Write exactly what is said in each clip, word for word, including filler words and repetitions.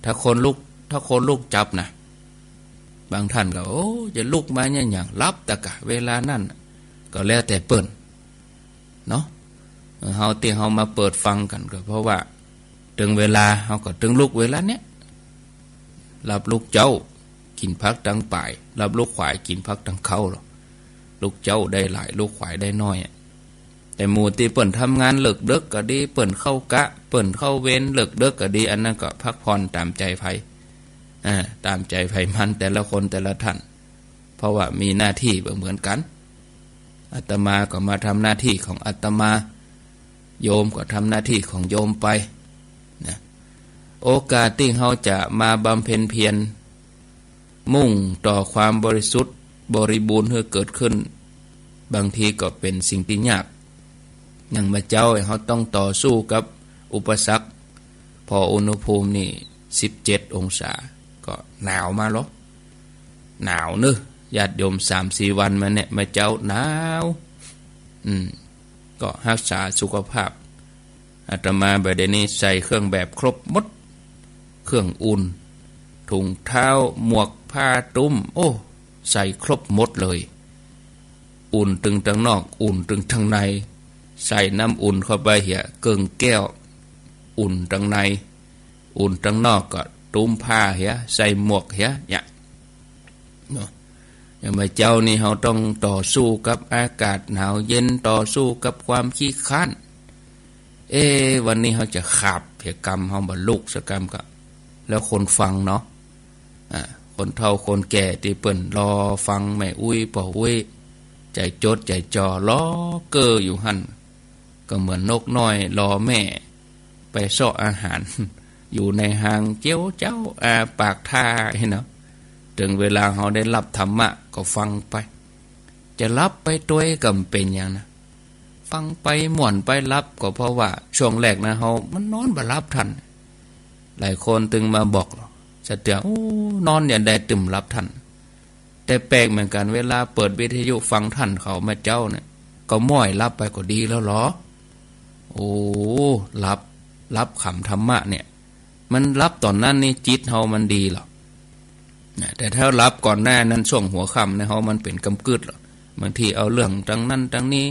ถ้าคนลุก ถ้าคนลุกจับนะ บางท่านก็ โอ้ จะลุกมาเนี่ยหยัง หลับตะกะ เวลานั้นน่ะ ก็แล้วแต่เปิ้นเนาะ เฮา ตี้เฮามาเปิดฟังกั๋นก็เพราะว่า เถิงเวลาเฮาก็เถิงลุกเวลาเนี้ย หลับลุกเจ๊า กิ๋นผักตังป่าย หลับลุกขวาย กิ๋นผักตังเค้าลอ ลุกเจ๊าได้หลาย ลุกขวายได้น้อยอะ แต่หมู่ตี้เปิ้นทำงานเลิกเดิ็กก็ดี เปิ้นเข้ากะ เปิ้นเข้าเวรเลิกเดิ็กก็ดี อันนั้นก็พักผ่อนต๋ามใจ๋ใผ อ่า ต๋ามใจ๋ใผมัน แต่ละคนแต่ละท่าน เพราะว่ามีหน้าตี้บ่เหมือนกั๋น อาตมาก็มาทำหน้าตี้ของอาตมา โยมก็ทำหน้าตี้ของโยมไปนะ โอกาสตี้เฮาจะมาบำเพ็ญเพียร มุ่งต่อความบริสุทธิ์บริบูรณ์หื้อเกิดขึ้น บางทีก็เป๋นสิ่งตี้ยาก อย่างเมื่อเจ๊าเฮาต้องต่อสู้กับอุปสรรค ผ่ออุณหภูมินี่ สิบเจ็ดองศา ก็หนาวมาลอ หนาวเนาะ ญาติโยม สามสี่วันมาเนี่ย เมื่อเจ๊าหนาว อืม ก็ฮักษาสุขภาพ อาตมาบ่าเดี่ยวนี้ใส่เครื่องแบบครบหมด เครื่องอุ่น ถุงเท้า หมวก ผ้าตุ้ม โอ้ ใส่ครบหมดเลย อุ่นตึงตังนอก อุ่นตึงตังใน ใส่น้ำอุ่นเข้าไปเหีย เกิ่งแก้ว อุ่นตังใน อุ่นตังนอกก็ตุ้มผ้าเหีย ใส่หมวกเหีย เนี่ย เนาะ อย่างเมื่อเจ๊านี่เฮาต้องต่อสู้กับอากาศหนาวเย็น ต่อสู้กับความขี้คร้าน เอ๊ะ วันนี้เฮาจะขาบเหียกำ เฮาบ่ลุกสักกำก็ แล้วคนฟังเนาะ อ่า คนเฒ่าคนแก่ตี้เปิ้นรอฟังแม่อุ๊ยป้ออุ๊ย ใจ๋จดใจ๋จ่อรอเก้ออยู่หั้น ก็เหมือนนกน้อยรอแม่ไปเซาะอาหาร อยู่ในฮางเจี๊ยวเจ๊า อาปากถ่าเนาะ เถิงเวลาเฮาได้ฮับธรรมะก็ฟังไป จะหลับไปตวยก็บ่เป๋นหยังนะ ฟังไปม่วนไปหลับ ก็เพราะว่าช่วงแรกนะเฮามันนอนบ่หลับทัน หลายคนตึงมาบอก สะเตื้อ โอ้ นอนยามใดตึงบ่หลับทัน แต่แปลกเหมือนกั๋น เวลาเปิดวิทยุฟังท่านเขาเมื่อเจ๊าเนี่ย ก็ม้อยหลับไปก็ดีแล้วลอ โอ้ หลับ หลับขำธรรมะเนี่ย มันหลับต๋อนนั้นนี่จิตเฮามันดีลอ นะ แต่ถ้าหลับก่อนหน้านั้น ช่วงหัวค่ำเนี่ย เฮามันเป๋นกำกึ๊ดลอ บางทีเอาเรื่องตังนั้นตังนี้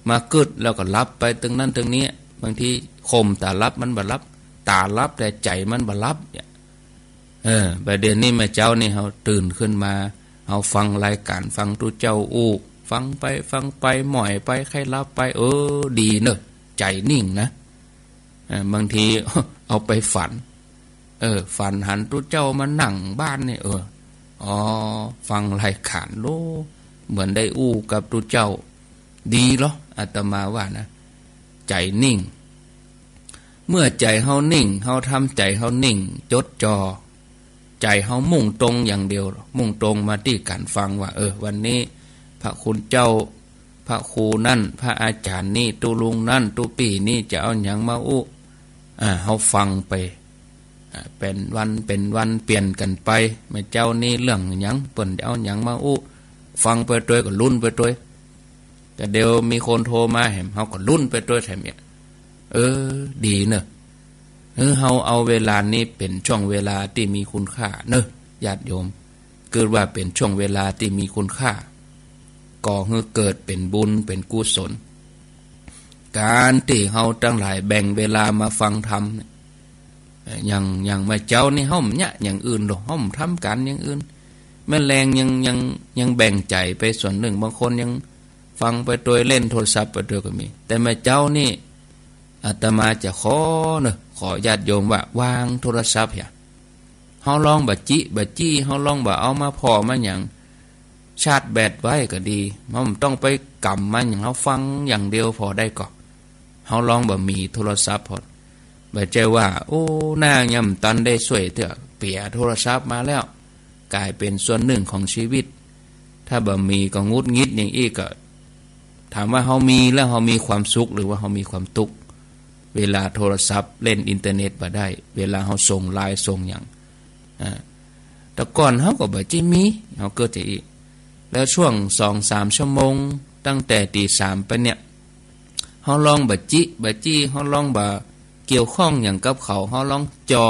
มากึ๊ด แล้วก็หลับไปตังนั้นตังนี้ บางทีข่มต๋าหลับมันบ่หลับ ต๋าหลับแต่ใจ๋มันบ่หลับเนี่ย เออ บ่าเดี่ยวนี้เมื่อเจ๊านี่เฮาตื่นขึ้นมา เฮาฟังรายก๋าน ฟังตุ๊เจ้าอู้ ฟังไปฟังไป ม้อยไป ใค่หลับไป เออ ดีเนาะ ใจ๋นิ่งนะ อ่า บางที เอาไปฝัน เออ ฝันหันตุ๊เจ้ามานั่งบ้านนี่ เออ อ๋อ ฟังรายก๋าน โอ้ เหมือนได้อู้กับตุ๊เจ้า ดีลอ อาตมาว่านะ ใจ๋นิ่ง เมื่อใจ๋เฮานิ่ง เฮาทำใจ๋เฮานิ่ง จดจ่อ ใจ๋เฮามุ่งตรงอย่างเดียว มุ่งตรงมาตี้ก๋านฟังว่า เออ วันนี้พระคุณเจ้า พระครูนั่น พระอาจ๋ารย์นี่ ตุ๊ลุงนั่น ตุ๊ปี้นี่จะเอาหยังมาอู้ อ่า เฮาฟังไป อ่า เป๋นวันเป๋นวันเปลี่ยนกั๋นไป เมื่อเจ๊านี้เรื่องหยัง เปิ้นจะเอาหยังมาอู้ ฟังไปตวยก็ลุ้นไปตวย แต่เดี๋ยวมีคนโทรมาแหม เฮาก็ลุ้นไปตวยแถมเนี่ย เออ ดีเนาะ เออ เฮาเอาเวลานี้เป๋นช่วงเวลาตี้มีคุณค่าเนาะ ญาติโยม กึ๊ดว่าเป๋นช่วงเวลาตี้มีคุณค่า ก่อหื้อเกิดเป๋นบุญเป๋นกุศล ก๋านตี้เฮาตังหลายแบ่งเวลามาฟังธรรมเนี่ย เอ่อ อย่าง อย่างเมื่อเจ๊านี่เฮาบ่เยียะอย่างอื่นดอก เฮาบ่ทำก๋านอย่างอื่น แม้แลงยัง ยัง ยังแบ่งใจ๋ไปส่วนนึ่ง บางคนยังฟังไปตวย เล่นโทรศัพท์ไปตวยก็มี แต่เมื่อเจ๊านี่ อาตมาจะขอเนาะ ขอญาติโยมว่าวางโทรศัพท์เหีย เฮาลองบ่จิบ่จี้ เฮาลองบ่เอามาผ่อมาหยัง ชาร์จแบตไว้ก็ดี เฮาบ่ต้องไปกำมันหยัง เฮาฟังอย่างเดียวผ่อได้ก่อ เฮาลองบ่มีโทรศัพท์ผ่อ บ่ใจ้ว่า โอ้ หน้ายังบ่ตันได้ซ่วยเตื้อ เปียโทรศัพท์มาแล้ว ก๋ายเป๋นส่วนนึ่งของชีวิต ถ้าบ่มีก็หงุดหงิดอย่างอี้ก็ ถามว่าเฮามีแล้วเฮามีความสุขหรือว่าเฮามีความตุ๊กข์ เวลาโทรศัพท์เล่นอินเทอร์เน็ตบ่ได้ เวลาเฮาส่งไลน์ส่งหยัง อ่า แต่ก่อนเฮาก็บ่ใจ้มี เฮาเกิดจะอี้ แล้วช่วงสองสามชั่วโมง ตั้งแต่ตี๋สามไปเนี่ย เฮาลองบ่จิบ่จี้ เฮาลองบ่เกี่ยวข้องหยังกับเขา เฮาลองจ่อ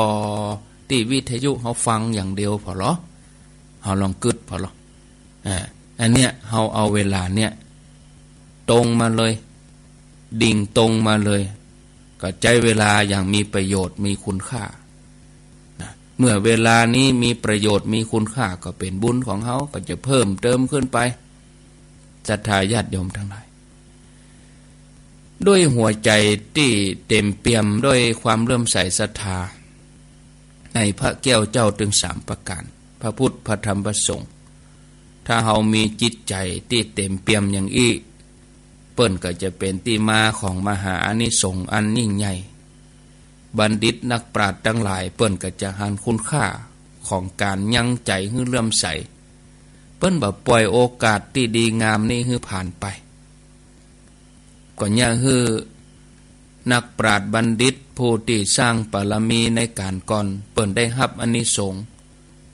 ตี้วิทยุเฮาฟังอย่างเดียวผ่อลอ เฮาลองกึ๊ดผ่อลอ อ่า อันเนี้ยเฮาเอาเวลาเนี้ยตรงมาเลย ดิ่งตรงมาเลย ก็ใจ๊เวลาอย่างมีประโยชน์มีคุณค่านะ เมื่อเวลานี้มีประโยชน์มีคุณค่า ก็เป๋นบุญของเฮา ก็จะเพิ่มเติมขึ้นไป ศรัทธาญาติโยมตังหลาย ด้วยหัวใจ๋ตี้เต๋มเปี่ยมด้วยความเลื่อมใสศรัทธา ในพระแก้วเจ้าตึงสามประก๋าน พระพุทธ พระธรรม พระสงฆ์ ถ้าเฮามีจิตใจ๋ตี้เต๋มเปี่ยมอย่างอี้ เปิ้นก็จะเป๋นตี้มาของมหาอานิสงส์อันยิ่งใหญ่ บัณฑิตนักปราชญ์ตังหลายเปิ้นก็จะหันคุณค่าของก๋านยั้งใจ๋หื้อเลื่อมใส เปิ้นบ่ป่อยโอกาสตี้ดีงามนี้หื้อผ่านไป ก็เยียะหื้อนักปราชญ์บัณฑิตผู้ตี้สร้างบารมีในก๋านก่อน เปิ้นได้ฮับอานิสงส์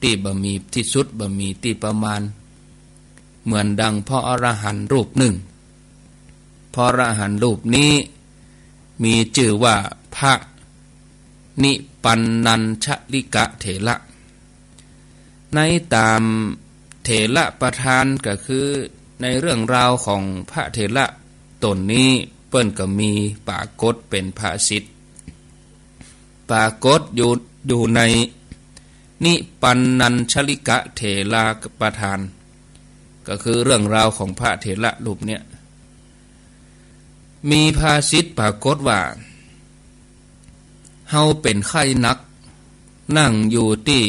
ตี้บ่มีตี้สุด บ่มีตี้ประมาณ เหมือนดังพระอรหันต์รูปนึ่ง พระอรหันต์รูปนี้มีจื้อว่าพระนิปันนัญชลิกะเถระ ในต๋ามเถระประธาน ก็คือในเรื่องราวของพระเถระต๋นนี้ เปิ้นก็มีปรากฏเป๋นภาษิต ปรากฏอยู่ อยู่ในนิปันนัญชลิกะเถระประธาน ก็คือเรื่องราวของพระเถระรูปเนี้ย มีภาษิตปรากฏว่า เฮาเป๋นไข้นัก นั่งอยู่ตี้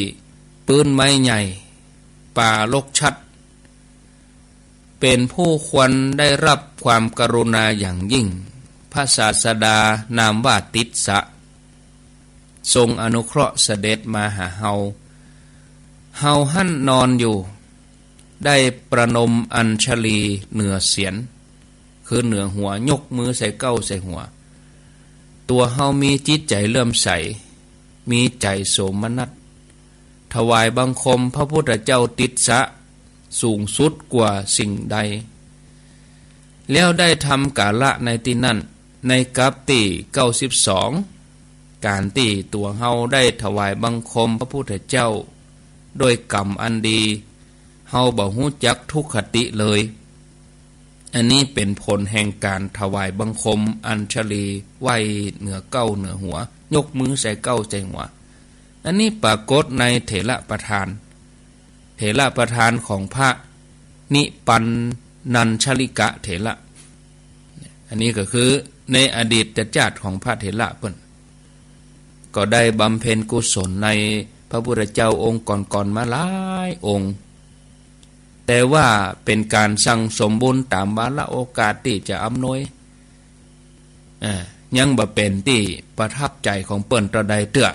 ปื๊นไม้ใหญ่ ป่ารกชัด เป๋นผู้ควรได้รับความกรุณาอย่างยิ่ง พระศาสดานามว่าติสสะ ทรงอนุเคราะห์เสด็จมาหาเฮา เฮาหั้นนอนอยู่ ได้ประนมอัญชลีเหนือเศียร คือเหนือหัว ยกมือใส่เก๊าใส่หัว ตั๋วเฮามีจิตใจ๋เลื่อมใส มีใจ๋โสมนัส ถวายบังคมพระพุทธเจ้าติสสะ สูงสุดกว่าสิ่งใด แล้วได้ทำก๋าละในตี้นั้น ในกัปตี้เก้าสิบสอง ก๋านตี้ตั๋วเฮาได้ถวายบังคมพระพุทธเจ้า ด้วยกรรมอันดี เฮาบ่ฮู้จักทุกขติเลย อันนี้เป๋นผลแห่งก๋านถวายบังคมอัญชลีไหว้เหนือเก๊าเหนือหัว ยกมือใส่เก๊าใส่หัว อันนี้ปรากฏในเถระประธาน เถระประธานของพระนิปันนัญชลิกะเถระ อันนี้ก็คือในอดีตจาติของพระเถระเปิ้น ก็ได้บำเพ็ญกุศลในพระพุทธเจ้าองค์ก่อนๆ มาหลายองค์ แต่ว่าเป๋นก๋านสั่งสมบุญต๋ามวาระโอกาสตี้จะอำนวย อ่า ยังบ่เป๋นตี้ประทับใจ๋ของเปิ้นเต้าใดเตื้อ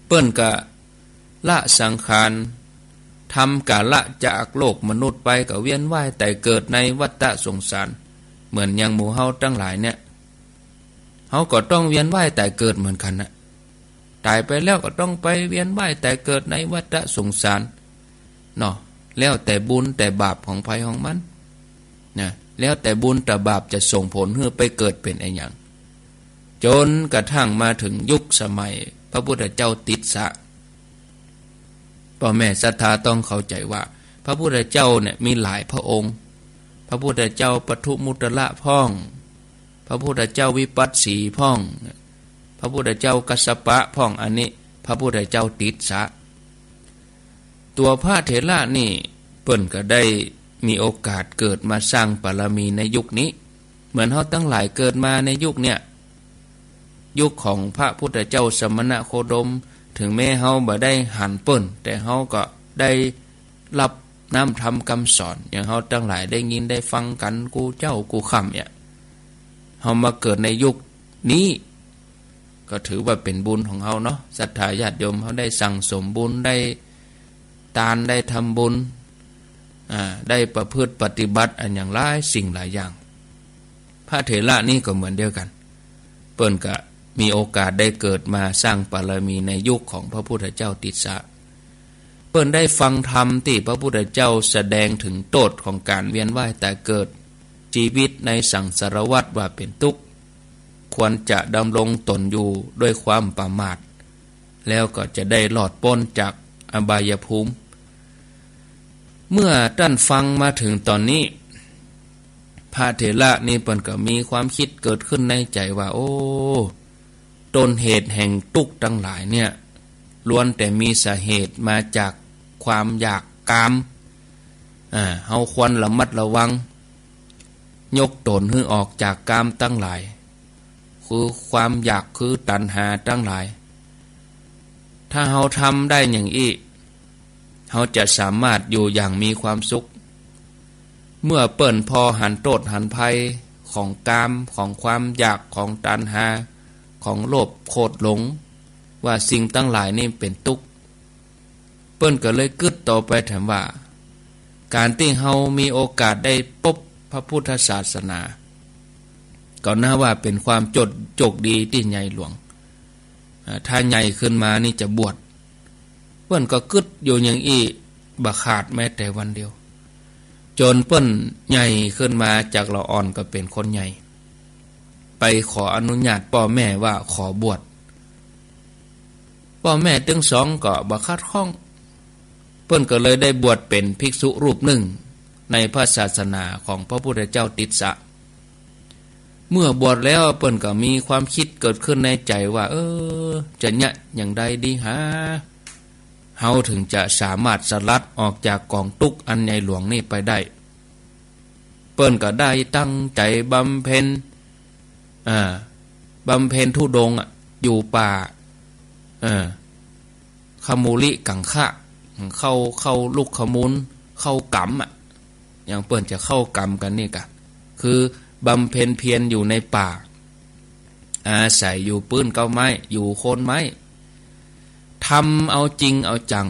เปิ้นก็ละสังขาร ทำก๋าละจากโลกมนุษย์ไป ก็เวียนว่ายต๋ายเกิดในวัฏฏะสงสาร เหมือนอย่างหมู่เฮาตังหลายเนี่ย เฮาก็ต้องเวียนว่ายต๋ายเกิดเหมือนกั๋นนะ ต๋ายไปแล้วก็ต้องไปเวียนว่ายต๋ายเกิดในวัฏฏะสงสารเนาะ แล้วแต่บุญแต่บาปของใผของมันนะ แล้วแต่บุญแต่บาปจะส่งผลหื้อไปเกิดเป๋นอะหยัง จ๋นกระทั่งมาเถิงยุคสมัยพระพุทธเจ้าติสสะ ป้อแม่ศรัทธาต้องเข้าใจ๋ว่า พระพุทธเจ้าเนี่ยมีหลายพระองค์ พระพุทธเจ้าปทุมมุตตระพ่อง พระพุทธเจ้าวิปัสสีพ่อง พระพุทธเจ้ากัสสปะพ่อง อันนี้พระพุทธเจ้าติสสะ ตั๋วพระเถระนี่เปิ้นก็ได้มีโอกาสเกิดมาสร้างบารมีในยุคนี้ เหมือนเฮาตังหลายเกิดมาในยุคเนี่ย ยุคของพระพุทธเจ้าสมณโคดม เถิงแม้เฮาบ่ได้หันเปิ้น แต่เฮาก็ได้รับน้ำธรรมกำสอน อย่างเฮาตังหลายได้ยินได้ฟังกั๋นกู้เจ๊ากู้ค่ำเนี่ย เฮามาเกิดในยุคนี้ ก็ถือว่าเป๋นบุญของเฮาเนาะ ศรัทธาญาติโยมเฮาได้สั่งสมบุญ ได้ตาน ได้ทำบุญ อ่า ได้ประพฤติปฏิบัติอันอย่างหลายสิ่งหลายอย่าง พระเถระนี่ก็เหมือนเดียวกั๋น เปิ้นก็มีโอกาสได้เกิดมาสร้างบารมีในยุคของพระพุทธเจ้าติสสะ เปิ้นได้ฟังธรรมตี้พระพุทธเจ้าแสดงเถิงโต้ษของก๋านเวียนว่ายต๋ายเกิด ชีวิตในสังสารวัฏว่าเป๋นตุ๊กข์ ควรจะดำรงต๋นอยู่ด้วยความประมาท แล้วก็จะได้รอดป๊นจากอบายภูมิ เมื่อต้านฟังมาเถิงต๋อนนี้ พระเถระนี่เปิ้นก็มีความกึ๊ดเกิดขึ้นในใจ๋ว่า โอ้ ต้นเหตุแห่งตุ๊กข์ตังหลายเนี่ย ล้วนแต่มีสาเหตุมาจากความอยากกาม อ่า เฮาควรระมัดระวัง ยกต๋นหื้อออกจากกามตังหลาย คือความอยาก คือตัณหาตังหลาย ถ้าเฮาทำได้อย่างอี้ เฮาจะสามารถอยู่อย่างมีความสุข เมื่อเปิ้นผ่อหันโต้ษหันภัยของกาม ของความอยาก ของตัณหา ของโลภโกรธหลง ว่าสิ่งตังหลายนี่เป๋นตุ๊กข์ เปิ้นก็เลยกึ๊ดต่อไปแถมว่า ก๋านตี้เฮามีโอกาสได้ปบพระพุทธศาสนา ก็นับว่าเป๋นความโจทย์ โจคดีตี้ใหญ่หลวง อ่า ถ้าใหญ่ขึ้นมานี่จะบวช เปิ้นก็กึ๊ดอยู่อย่างอี้บ่ขาดแม้แต่วันเดียว จ๋นเปิ้นใหญ่ขึ้นมาจากละอ่อนก็เป๋นคนใหญ่ ไปขออนุญาตป้อแม่ว่าขอบวช ป้อแม่ตึงสองก็บ่ขัดข้อง เปิ้นก็เลยได้บวชเป๋นภิกษุรูปนึ่งในพระศาสนาของพระพุทธเจ้าติสสะ เมื่อบวชแล้วเปิ้นก็มีความกึ๊ดเกิดขึ้นในใจ๋ว่า เออ จะเยียะอย่างใดดีหา เฮาเถิงจะสามารถสลัดออกจากก๋องตุ๊กข์อันใหญ่หลวงนี้ไปได้ เปิ้นก็ได้ตั้งใจ๋บำเพ็ญ อ่า บำเพ็ญธุดงค์อะ อยู่ป่า เออ ขมูลิกังคะ เข้า เข้าลุกขมูล เข้ากำอะ อย่างเปิ้นจะเข้ากำกั๋นนี่กะ คือบำเพ็ญเพียรอยู่ในป่า อาศัยอยู่ปื้นเก๊าไม้ อยู่โคนไม้ ทำเอาจริงเอาจัง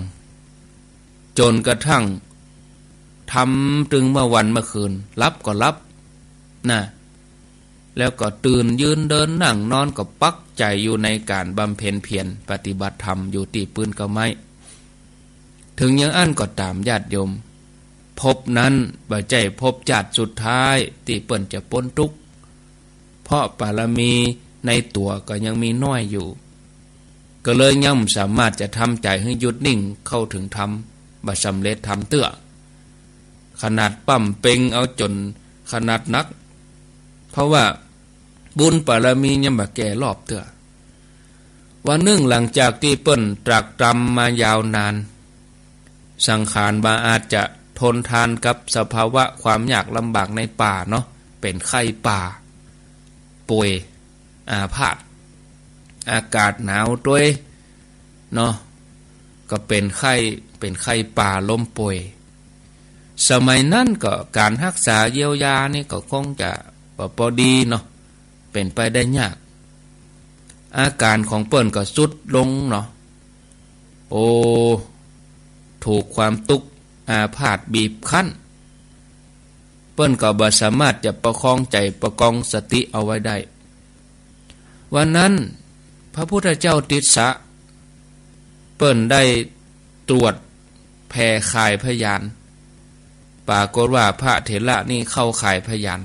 จ๋นกระทั่งทำตึงเมื่อวันเมื่อคืน หลับก็หลับ นะ แล้วก็ตื่นยืนเดินนั่งนอนก็ปักใจ๋อยู่ในก๋านบำเพ็ญเพียรปฏิบัติธรรมอยู่ตี้ปื้นเก๊าไม้ เถิงอย่างอั้นก็ต๋ามญาติโยม ภพนั้นบ่ใจ้ภพจาติสุดท้ายตี้เปิ้นจะป๊นตุ๊กข์ เพราะบารมีในตั๋วก็ยังมีน้อยอยู่ ก็เลยยังบ่สามารถจะทำใจ๋หื้อหยุดนิ่งเข้าเถิงธรรม บ่สำเร็จธรรมเตื้อ ขนาดปั๊มเป็งเอาจ๋นขนาดนัก เพราะว่าบุญบารมียังบ่แก่รอบเตื้อ วันนึ่งหลังจากตี้เปิ้นตรากตรำมายาวนาน สังขารบ่อาจจะทนทานกับสภาวะความยากลำบากในป่าเนาะ เป๋นไข้ป่า ป่วย อาพาธ อากาศหนาวตวยเนาะ ก็เป๋นไข้ เป๋นไข้ป่าล้มป่วย สมัยนั้นก็ก๋านฮักษาเยียวยานี่ก็คงจะบ่ปอดีเนาะ เป๋นไปได้ยาก อาก๋านของเปิ้นก็ทรุดลงเนาะ โอ้ ถูกความตุ๊กข์อาพาธบีบคั้น เปิ้นก็บ่สามารถจะประคองใจ๋ประคองสติเอาไว้ได้ วันนั้นพระพุทธเจ้าติสสะ เปิ้นได้ตรวจแผ่ข่ายพยาน ปรากฏว่าพระเถระนี่เข้าข่ายพยาน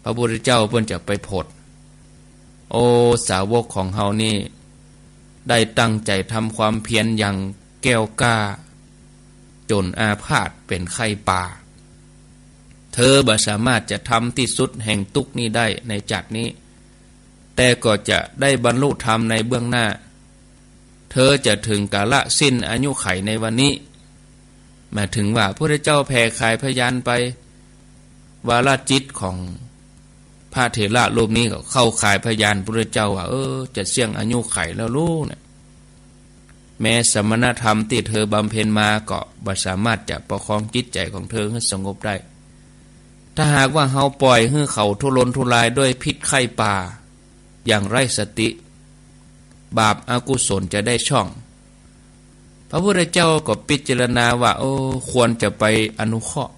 พระพุทธเจ้าเปิ้นจะไปโผด โอ้ สาวกของเฮานี่ ได้ตั้งใจ๋ทำความเพียรอย่างแกล้วกล้า จ๋นอาพาธเป๋นไข้ป่า เธอบ่สามารถจะทำตี้สุดแห่งตุ๊กข์นี้ได้ในจาตินี้ แต่ก็จะได้บรรลุธรรมในเบื้องหน้า เธอจะเถิงกาละสิ้นอายุขัยในวันนี้ หมายถึงว่าพุทธเจ้าแผ่ข่ายพยานไป วาระจิตของพระเถระรูปนี้ก็เข้าข่ายพยานพุทธเจ้าว่า เออ จะเสี้ยงอายุขัยแล้วลูกเนี่ย แม้สมณธรรมตี้เธอบำเพ็ญมาก็บ่สามารถจะประคองจิตใจ๋ของเธอหื้อสงบได้ ถ้าหากว่าเฮาปล่อยหื้อเขาทุรนทุรายด้วยพิษไข้ป่า อย่างไร้สติ บาปอกุศลจะได้ช่อง พระพุทธเจ้าก็พิจารณาว่า โอ้ ควรจะไปอนุเคราะห์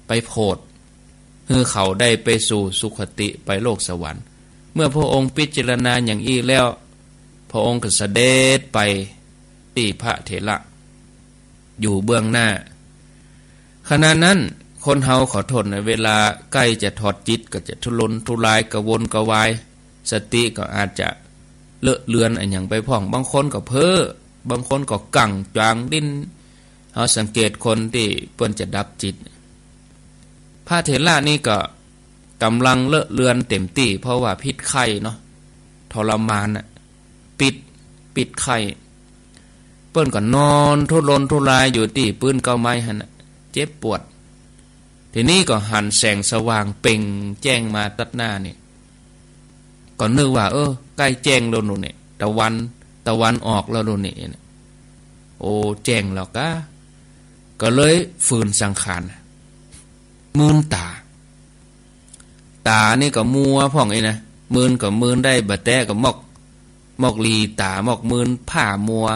ไปโผด หื้อเขาได้ไปสู่สุคติ ไปโลกสวรรค์ เมื่อพระองค์พิจารณาอย่างอี้แล้ว พระองค์ก็เสด็จไปตี้พระเถระ อยู่เบื้องหน้า ขณะนั้นคนเฮาขอโต้ษนะ เวลาใก้จะถอดจิตก็จะทุรนทุรายกระวนกระวาย สติก็อาจจะ เลอะเลือนอะหยังไปพ่อง บางคนก็เพ้อ บางคนก็กั๋งจวางดิ้น เฮาสังเกตคนตี้เปิ้นจะดับจิต พระเถระนี่ก็ก่ำลังเลอะเลือนเต็มตี้ เพราะว่าพิษไข้เนาะ ทรมานน่ะ ปิด ปิดไข้ เปิ้นก็นอนทุรนทุรายอยู่ตี้ปื๊นเก๊าไม้หั้นน่ะ เจ็บปวด ทีนี้ก็หันแสงสว่างเปล่งแจ้งมาตัดหน้านี่ ก็นึกว่า เออ ใก้แจ้งแล้วนู่นนี่ ตะวัน ตะวันออกแล้วนู่นนี่ โอ้ แจ้งแล้วกา ก็เลยฝืนสังขาร มืนต๋า ต๋านี่ก็มัวพ่องอี้นะ มืนก็มืนได้ บ่าแต๊ก็มอก มอกหลีต๋า มอกมืนผ้ามัว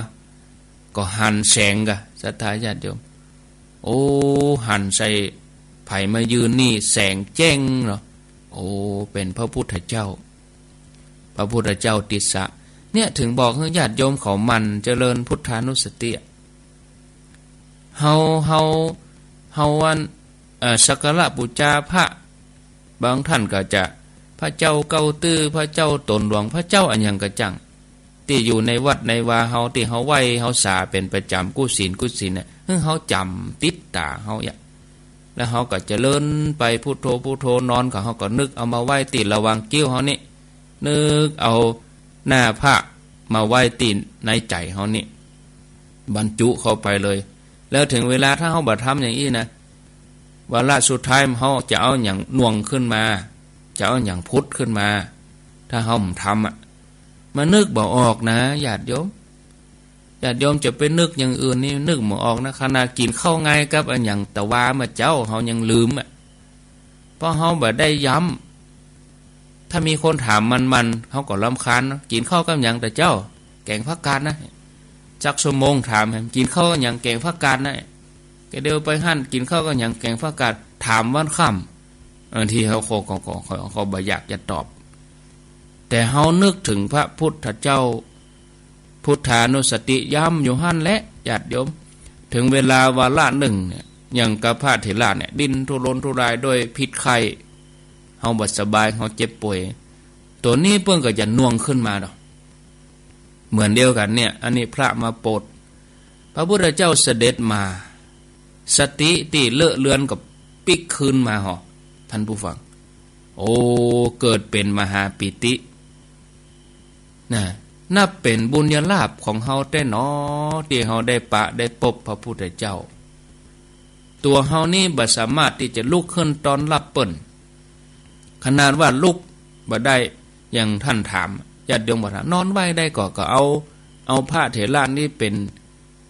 ก็หันแสงก่ะ ศรัทธาญาติโยม โอ้ หันใส่ใผมายืนนี่แสงแจ้งเนาะ โอ้ เป๋นพระพุทธเจ้า พระพุทธเจ้าติสสะ เนี่ย ถึงบอกหื้อญาติโยมเขาหมั่นเจริญพุทธานุสติอะ เฮา เฮา เฮาอัน เอ่อ สักการะปู๋จาพระ บางต้านก็จะ พระเจ้าเก๊าตื้อ พระเจ้าต๋นหลวง พระเจ้าอะหยังก็จั่ง ตี้อยู่ในวัดในวาเฮา ตี้เฮาไหว้เฮาสาเป๋นประจ๋ำกู้ศีลกู้ศีลน่ะ หื้อเฮาจ๋ำติดต๋าเฮาอะ แล้วเฮาก็เจริญไป พุทโธ พุทโธ นอนก็เฮาก็นึกเอามาไหว้ตี้ระหว่างกิ้วเฮานี่ นึกเอาหน้าพระมาไหว้ตี้ในใจ๋เฮานี่ บรรจุเข้าไปเลย แล้วถึงเวลาถ้าเฮาบ่ทำอย่างอี้นะ วาระสุดท้ายเฮาจะเอาหยังน่วงขึ้นมา จะเอาหยังผุดขึ้นมา ถ้าเฮาบ่ทำอะ มันนึกบ่ออกนะ ญาติโยม ญาติโยมจะไปนึกอย่างอื่นนี่นึกบ่ออกนะ ขนาดกิ๋นข้าวงายกับอะหยังตะวาเมื่อเจ๊า เฮายังลืมอะ เพราะเฮาบ่ได้ย้ำ ถ้ามีคนถามมันๆ เฮาก็รำคาญเนาะ กิ๋นข้าวกับหยังตะเจ๊า แก๋งผักกาดนะ สักชั่วโมงถาม กิ๋นข้าวกับหยัง แก๋งผักกาดนะ ก็เดียวไปหั้น กิ๋นข้าวกับหยัง แก๋งผักกาด ถามวันค่ำ บางทีเฮาก็ ก็ ก็ ก็ ก็บ่อยากจะตอบ แต่เฮานึกถึงพระพุทธเจ้า พุทธานุสติย้ำอยู่หั้นแหละ ญาติโยม ถึงเวลาวาระนึ่งเนี่ย อย่างกับพระเถระเนี่ย ดิ้นทุรนทุรายด้วยพิษไข้ เฮาบ่สบาย เฮาเจ็บป่วย ตั๋วนี้เปิ้นก็จะน่วงขึ้นมาดอก เหมือนเดียวกั๋นเนี่ย อันนี้พระมาโปรด พระพุทธเจ้าเสด็จมา สติตี้เลอะเลือนก็ปิ๊กคืนมาหอ ท่านผู้ฟัง โอ้ เกิดเป๋นมหาปีติ นะ นับเป๋นบุญญาลาภของเฮาแต๊หนอ ตี้เฮาได้ปะได้ปบพระพุทธเจ้า ตั๋วเฮานี้บ่สามารถตี้จะลุกขึ้นต้อนฮับเปิ้น ขนาดว่าลุกบ่ได้ อย่างต้านถาม ญาติโยมบ่าถาม นอนไหว้ได้ก่อ ก็เอา เอาพระเถระนี้เป๋น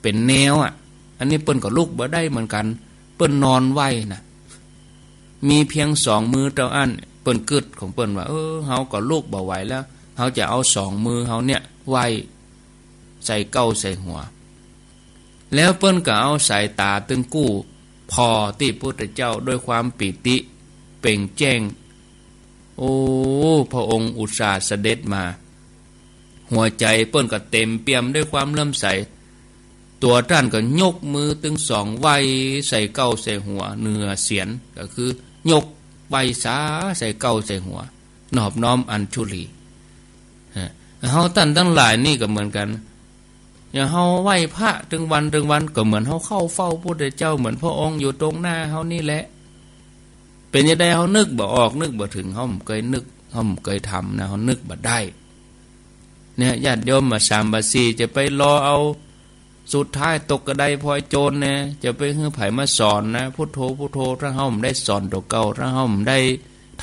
เป๋นแนวอะ อันนี้เปิ้นก็ลุกบ่ได้เหมือนกั๋น เปิ้นนอนไหว้นะ มีเพียงสองมือเต้าอั้น เปิ้นกึ๊ดของเปิ้นว่า เออ เฮาก็ลุกบ่ไหวแล้ว เฮาจะเอาสองมือเฮาเนี่ยไหว้ ใส่เก๊าใส่หัว แล้วเปิ้นก็เอาสายต๋าตึงกู้ผ่อตี้พุทธเจ้าด้วยความปีติเปล่งแจ้ง โอ้ พระองค์อุตส่าห์เสด็จมา หัวใจ๋เปิ้นก็เต๋มเปี่ยมด้วยความเลื่อมใส ตั๋วต้านก็ยกมือตึงสองไหว้ใส่เก๊าใส่หัว เหนือเศียร ก็คือยกไหว้สาใส่เก๊าใส่หัว นอบน้อมอัญชุลี ฮะ เฮาต้านตังหลายนี่ก็เหมือนกั๋น อย่างเฮาไหว้พระตึงวันตึงวัน ก็เหมือนเฮาเข้าเฝ้าพุทธเจ้า เหมือนพระองค์อยู่ตรงหน้าเฮานี่แหละ เป๋นจะใดเฮานึกบ่ออก นึกบ่เถิง เฮาบ่เกยนึก เฮาบ่เกยทำนะ เฮานึกบ่ได้ เนี่ย ญาติโยมบ่าสามบ่าสี่ จะไปรอเอา สุดท้ายตกกระไดพลอยโจรนะ จะไปหื้อใผมาสอนนะ พุทโธ พุทโธ ถ้าเฮาบ่ได้สอนตั๋วเก่า ถ้าเฮาบ่ได้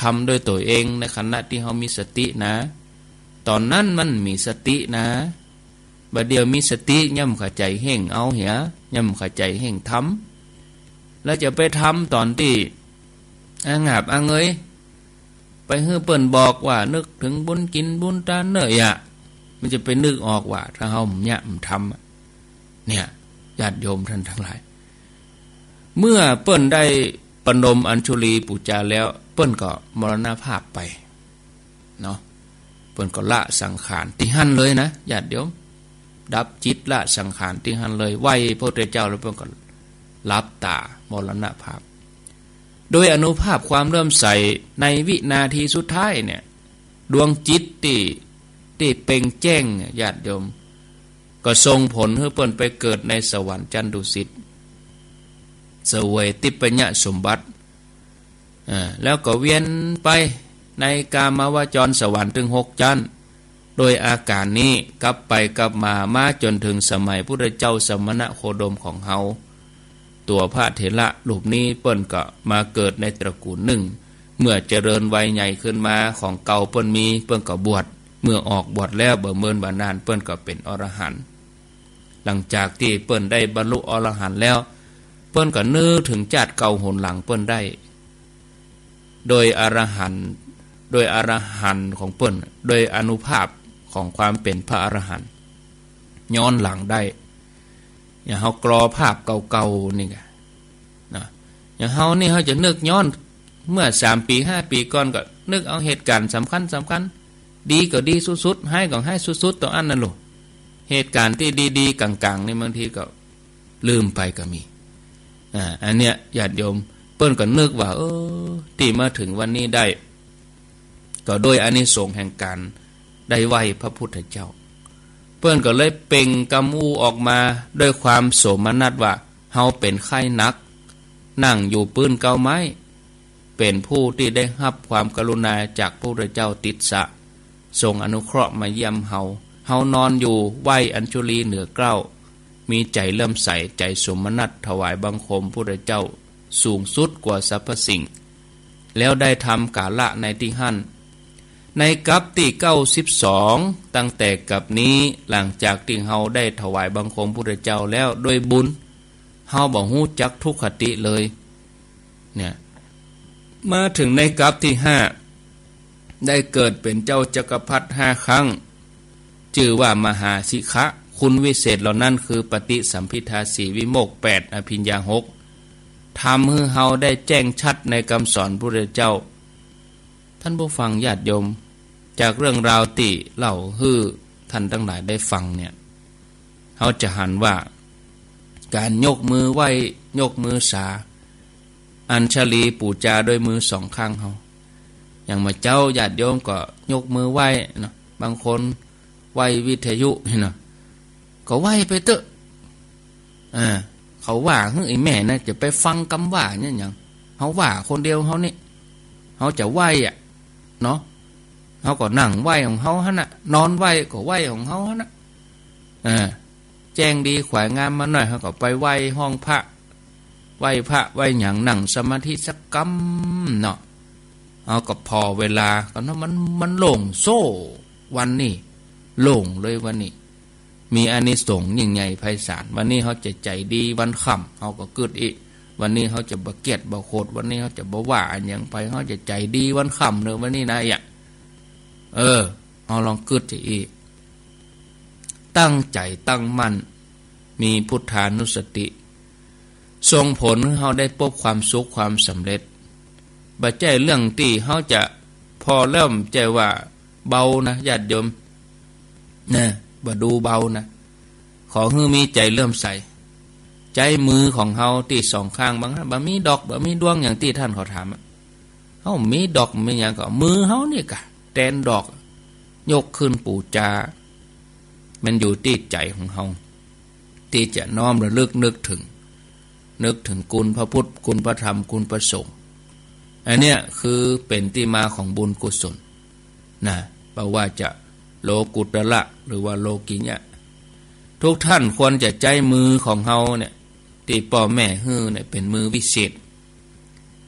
ทำด้วยตั๋วเอง ในขณะตี้เฮามีสตินะ ต๋อนนั้นมันมีสตินะ บ่าเดี่ยวมีสติ ย่ำเข้าใจ๋เฮ่งเอาเหีย ย่ำเข้าใจ๋เฮ่งทำ แล้วจะไปทำต๋อนตี้ อะหงาบอะเงย ไปหื้อเปิ้นบอกว่านึกเถิงบุญกิ๋นบุญตานเน่ออะ มันจะไปนึกออกว่า ถ้าเฮาบ่เยียะบ่ทำอะ เนี่ย ญาติโยมต้านตังหลาย เมื่อเปิ้นได้ประนมอัญชุลีปู๋จาแล้ว เปิ้นก็มรณภาพไป เนาะ เปิ้นก็ละสังขารตี้หั้นเลยนะ ญาติโยม ดับจิตละสังขารตี้หั้นเลย ไหว้พระพุทธเจ้าแล้วเปิ้นก็หลับต๋า มรณภาพ โดยอานุภาพความเลื่อมใสในวินาทีสุดท้ายเนี่ย ดวงจิตตี้ ตี้เป่งแจ้งเนี่ย ญาติโยม ก็ส่งผลหื้อเปิ้นไปเกิดในสวรรค์จั๊นดุสิต เสวยทิพยสมบัติ อ่า แล้วก็เวียนไปในกามวจรสวรรค์ตึงหกจั๊น โดยอาก๋านนี้กลับไปกลับมา มาจ๋นเถิงสมัยพุทธเจ้าสมณโคดมของเฮา ตั๋วพระเถระรูปนี้เปิ้นก็มาเกิดในตระกู๋นนึ่ง เมื่อเจริญวัยใหญ่ขึ้นมา ของเก่าเปิ้นมี เปิ้นก็บวช เมื่อออกบวชแล้วบ่เมินบ่นานเปิ้นก็เป๋นอรหันต์ หลังจากตี้เปิ้นได้บรรลุอรหันต์แล้ว เปิ้นก็นึกเถิงจาติเก่าหนหลังเปิ้นได้ โดยอรหันต์ โดยอรหันต์ของเปิ้น โดยอานุภาพของความเป๋นพระอรหันต์ ย้อนหลังได้ อย่างเฮากรอภาพเก่าๆ นี่กะ นะ อย่างเฮานี่เฮาจะนึกย้อนเมื่อสามปี๋ห้าปี๋ก่อน ก็นึกเอาเหตุก๋ารณ์สำคัญสำคัญ ดีก็ดีสุดๆ ฮ้ายก็ฮ้ายสุดๆ ตั๋วอั้นน่ะลูก เหตุก๋ารณ์ตี้ดีๆ ก๋างๆ นี่บางทีก็ลืมไปก็มี อ่า อันเนี้ยญาติโยม เปิ้นก็นึกว่า เออ ตี้มาเถิงวันนี้ได้ ก็ด้วยอานิสงส์แห่งก๋านได้ไหว้พระพุทธเจ้า เปิ้นก็เลยเปล่งกำอู้ออกมาด้วยความโสมนัสว่า เฮาเป๋นไข้หนัก นั่งอยู่ปื๊นเก๊าไม้ เป๋นผู้ตี้ได้ฮับความกรุณาจากพระพุทธเจ้าติสสะ ทรงอนุเคราะห์มาเยี่ยมเฮา เฮานอนอยู่ ไหว้อัญชุลีเหนือเกล้า มีใจ๋เลื่อมใส ใจ๋โสมนัส ถวายบังคมพุทธเจ้าสูงสุดกว่าสรรพสิ่ง แล้วได้ทำก๋าละในตี้หั้น ในกัปตี้เก้าสิบสอง ตั้งแต่กัปนี้ หลังจากตี้เฮาได้ถวายบังคมพุทธเจ้าแล้วด้วยบุญ เฮาบ่ฮู้จักทุกขติเลย เนี่ย มาเถิงในกัปตี้ห้า ได้เกิดเป๋นเจ้าจักรพรรดิห้าครั้ง จื้อว่ามหาสิขะ คุณวิเศษเหล่านั้นคือปฏิสัมภิทาสี่ วิโมกข์แปด อภิญญาหก ทำหื้อเฮาได้แจ้งชัดในกำสอนพุทธเจ้า ท่านผู้ฟังญาติโยม จากเรื่องราวตี้เล่าหื้อท่านตังหลายได้ฟังเนี่ย เฮาจะหันว่า ก๋านยกมือไหว้ ยกมือสา อัญชลีปู๋จาด้วยมือสองข้างเฮา อย่างบ่าเจ๊าญาติโยมก็ยกมือไหว้เนาะ บางคนไหว้วิทยุนี่เนาะ ก็ไหว้ไปเต๊อะ อ่า เขาว่าหื้อไอ้แม่นะ จะไปฟังกำว่าเนี่ยหยัง เฮาว่าคนเดียวเฮานี่ เฮาจะไหว้อะ เนาะ เฮาก็นั่งไหว้ของเฮาหั้นน่ะ นอนไหว้ก็ไหว้ของเฮาหั้นน่ะ อ่า แจ้งดีขวายงามมาหน้อย เฮาก็ไปไหว้ห้องพระ ไหว้พระไหว้หยัง นั่งสมาธิสักกำเนาะ เฮาก็ผ่อเวลาก็เนาะ มัน มันโล่งโซ่ วันนี้ โล่งเลยวันนี้ มีอานิสงส์ยิ่งใหญ่ไพศาล วันนี้เฮาจะใจ๋ดี วันค่ำเฮาก็กึ๊ดอี้ วันนี้เฮาจะบ่เกลียดบ่โขด วันนี้เฮาจะบ่ว่าอันหยังไป เฮาจะใจ๋ดีวันค่ำเนาะ วันนี้นะ เอียะ เออ เฮาลองกึ๊ดจะอี้ ตั้งใจ๋ตั้งมั่น มีพุทธานุสติ ส่งผลหื้อเฮาได้ปบความสุขความสำเร็จ บ่ใจ้เรื่องตี้เฮาจะ ผ่อแล้วบ่ใจ้ว่าเบานะญาติโยม นะ บ่ดูเบานะ ขอหื้อมีใจ๋เลื่อมใส ใจ๊มือของเฮาตี้สองข้าง บ่า บ่มีดอก บ่มีด้วงอย่างตี้ท่านเขาถามอะ เฮามีดอกมีหยังก็มือเฮานี่กะ แตนดอก ยกขึ้นปู๋จา มันอยู่ตี้ใจ๋ของเฮา ตี้จะน้อมระลึกนึกเถิง นึกเถิงคุณพระพุทธ คุณพระธรรม คุณพระสงฆ์ อันเนี้ยคือเป๋นตี้มาของบุญกุศลนะ บ่ว่าจะโลกุตระหรือว่าโลกิยะ ทุกท่านควรจะใจ๊มือของเฮาเนี่ย ตี้ป้อแม่หื้อเนี่ย เป๋นมือวิเศษ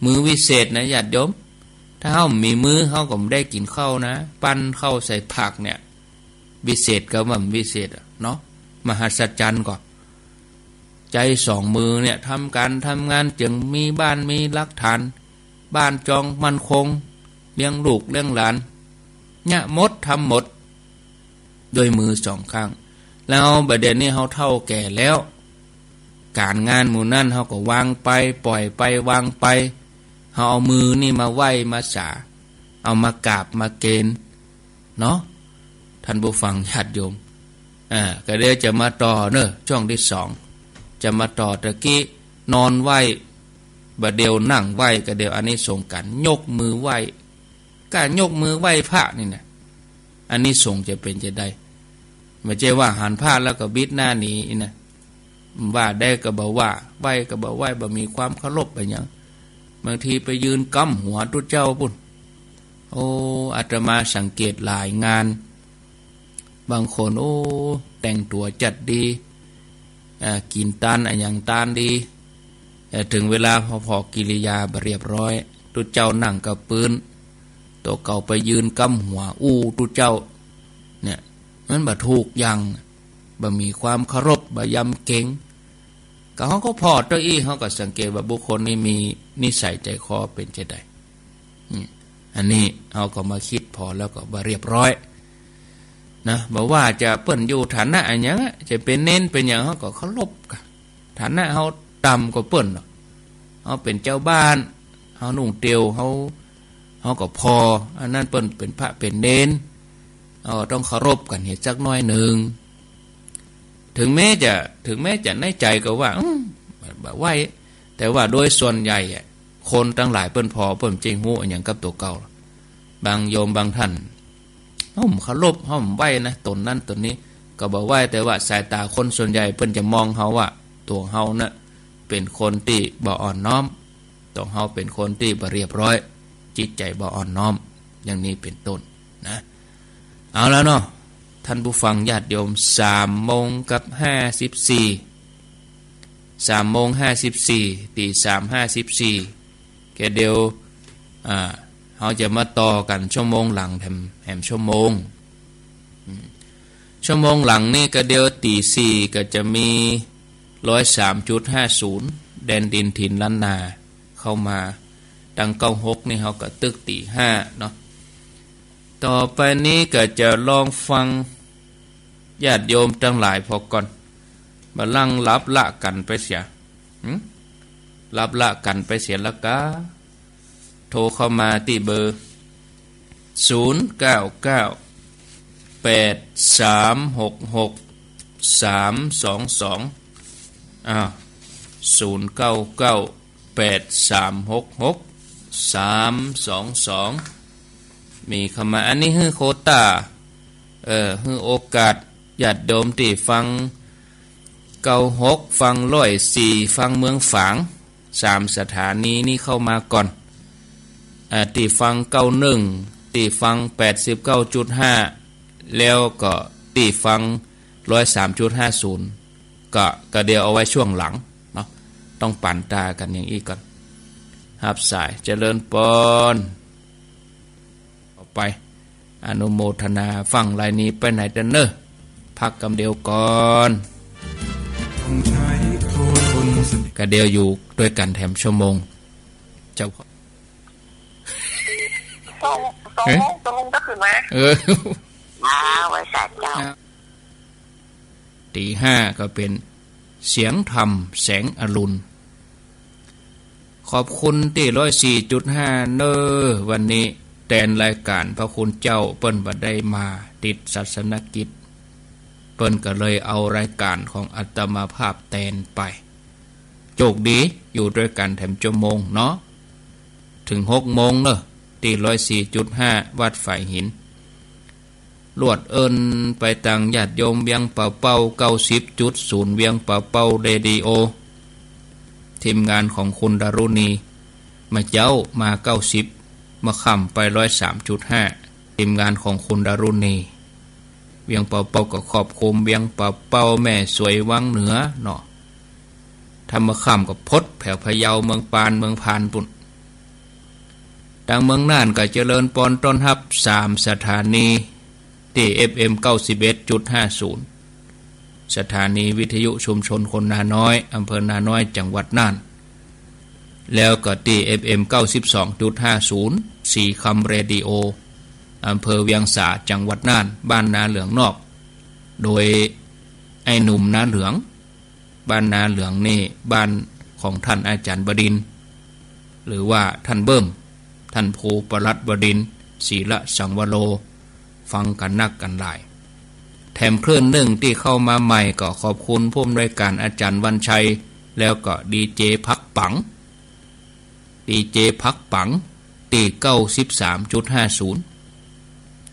มือวิเศษนะญาติโยม ถ้าเฮาบ่มีมือ เฮาก็บ่ได้กิ๋นข้าวนะ ปั้นข้าวใส่ปากเนี่ย วิเศษกาว่าบ่วิเศษอะเนาะ มหัศจรรย์ก่อ ใจ๊สองมือเนี่ย ทำก๋านทำงาน จึงมีบ้านมีหลักฐาน บ้านจองมั่นคง เลี้ยงลูกเลี้ยงหลาน เนี่ยหมด ทำหมด ด้วยมือสองข้าง แล้วบ่าเดี่ยวนี้เฮาเฒ่าแก่แล้ว ก๋านงานหมู่นั้นเฮาก็วางไป ป่อยไป วางไป เฮาเอามือนี่มาไหว้มาสา เอามากราบมาเกณฑ์ เนาะ ท่านผู้ฟังญาติโยม อ่า ก็เดี๋ยวจะมาต่อเนอะ ช่วงตี้สอง จะมาต่อตะกี้ นอนไหว้ บ่าเดี่ยวนั่งไหว้ ก็เดี๋ยวอานิสงส์ก๋านยกมือไหว้ ก๋านยกมือไหว้พระนี่นะ อานิสงส์จะเป๋นจะใด บ่ใจ้ว่าหันพระแล้วก็บิดหน้าหนีนะ ว่าได้ก็บ่ว่า ไหว้ก็บ่ไหว้ บ่มีความเคารพบ่หยัง บางทีไปยืนก๊ำหัวตุ๊เจ้าปุ้น โอ้ อาตมาสังเกตหลายงาน บางคน โอ้ แต่งตั๋วจัดดี อ่า กิ๋นตานอะหยังตานดี แต่เถิงเวลาผ่อๆ กิริยาบ่เรียบร้อย ตุ๊เจ้านั่งกับปื๊น ตั๋วเก่าไปยืนก๊ำหัวอู้ตุ๊เจ้า เนี่ย มันบ่ถูกอย่าง บ่มีความเคารพ บ่ยำเกรง ก็เฮาก็ผ่อเต๊อะอี้ เฮาก็สังเกตว่าบุคคลนี้มีนิสัยใจ๋คอเป๋นจะใด อืม อันนี้เฮาก็มาคิดผ่อแล้วก็บ่เรียบร้อยนะ บ่ว่าจะเปิ้นอยู่ฐานะอะหยังอะ จะเป๋นเณรเป๋นหยัง เฮาก็เคารพกั๋น ฐานะเฮาต่ำกว่าเปิ้นเนาะ เฮาเป๋นจาวบ้าน เฮานุ่งเตียว เฮา เฮาก็ผ่อ อันนั้นเปิ้นเป๋นพระเป๋นเณร เฮาต้องเคารพกั๋นเหียสักหน้อยนึ่ง เถิงแม้จะ เถิงแม้จะในใจ๋ก็ว่า อืม บ่ไหว้ แต่ว่าโดยส่วนใหญ่อะ คนตังหลายเปิ้นผ่อ เปิ้นบ่ฮู้อะหยังกับตั๋วเก่า บางโยมบางท่าน เฮาบ่เคารพ เฮาบ่ไหว้นะ ต๋นนั้นต๋นนี้ ก็บ่ไหว้ แต่ว่าสายต๋าคนส่วนใหญ่เปิ้นจะมองเฮาว่า ตั๋วเฮาน่ะ เป๋นคนตี้บ่อ่อนน้อม ตั๋วเฮาเป๋นคนตี้บ่เรียบร้อย จิตใจ๋บ่อ่อนน้อม อย่างนี้เป๋นต้นนะ เอาแล้วเนาะ ท่านผู้ฟังญาติโยม สามโมงกับห้าสิบสี่ สามโมงห้าสิบสี่ ตีสามห้าสิบสี่ แค่เดียว อ่า เฮาจะมาต่อกั๋นชั่วโมงหลังแถม แถมชั่วโมง อืม ชั่วโมงหลังนี่ก็เดียวตีสี่ก็จะมีร้อยสามจุดห้าศูนย์ แดนดินถิ่นล้านนาเข้ามา ตังเก้าหกนี่เฮาก็ตึกตีห้าเนาะ ต่อไปนี้ก็จะลองฟังญาติโยมตังหลายผ่อก่อน บ่าลังลับละกั๋นไปเสีย หึ ลับละกั๋นไปเสียแล้วก็ โทรเข้ามาตี้เบอร์ ศูนย์เก้าเก้า แปดสามหกหก สามสองสอง อ้าว ศูนย์เก้าเก้า แปดสามหกหก สามสองสอง มีเข้ามา อันนี้หื้อโควต้า เออ หื้อโอกาสญาติโยมตี้ฟังเก้าหก ฟังร้อยสี่ ฟังเมืองฝาง สามสถานีนี้เข้ามาก่อน อ่า ตี้ฟังเก้าหนึ่ง ตี้ฟังแปดสิบเก้าจุดห้า แล้วก็ตี้ฟังร้อยสามจุดห้าศูนย์ ก็ ก็เดี๋ยวเอาไว้ช่วงหลังเนาะ ต้องปันตากั๋นอย่างอี้ก่อน ฮับสาย เจริญปอน ต่อไป อนุโมทนา ฟังลายนี้ไปไหนเต้อเน่อ พักกำเดียวก่อน ก็เดี๋ยวอยู่ตวยกั๋นแถมชั่วโมง เจ้า สอง สอง เอ๊ะ โมง สองโมงจะขึ้นมา เออ อ้าว ไหว้สาเจ้า ตีห้าก็เป๋นเสียงธรรมแสงอรุณ ขอบคุณตี้ร้อยสี่จุดห้าเน่อ วันนี้แตนรายก๋านพระคุณเจ้าเปิ้นบ่ได้มาติดศาสนกิจ เปิ้นก็เลยเอารายก๋านของอาตมาภาพแตนไป โจคดี อยู่ตวยกั๋นแถมชั่วโมงเนาะ เถิงหกโมงเน่อ ตี้ร้อยสี่จุดห้า วัดฝายหิน ลวดเอิ้นไปตังญาติโยมเวียงป่าเป้า เก้าสิบจุดศูนย์ เวียงป่าเป้าเรดิโอ ทีมงานของคุณดารุณี เมื่อเจ๊ามา เก้าสิบ เมื่อค่ำไป ร้อยสามจุดห้า ทีมงานของคุณดารุณี เวียงป่าเป้าก็ครอบคลุมเวียงป่าเป้า แม่สวย วังเหนือเนาะ ถ้าเมื่อค่ำก็พดแผวพะเยา เมืองปาน เมืองพานปุ้น ตังเมืองน่านก็เจริญปอนต้อนฮับสามสถานี ตี้ เอฟเอ็ม เก้าสิบเอ็ดจุดห้าศูนย์ สถานีวิทยุชุมชนคนนาน้อย อำเภอนาน้อย จังหวัดน่าน แล้วก็ตี้ เอฟเอ็ม เก้าสิบสองจุดห้าศูนย์ สีคำเรดิโอ อำเภอเวียงสา จังหวัดน่าน บ้านนาเหลืองนอก โดยไอ้หนุ่มนาเหลือง บ้านนาเหลืองนี่บ้านของท่านอาจารย์บดินทร์ หรือว่าท่านเบิ้ม ท่านครูปลัดบดินทร์ ศีลสังวโร ฟังกั๋นนักกั๋นหลาย แถมคลื่นนึ่งตี้เข้ามาใหม่ก็ขอบคุณผู้อำนวยก๋านอาจารย์วันชัย แล้วก็ดีเจพักปัง ดีเจพักปัง ตี้ เก้าสิบสามจุดห้าศูนย์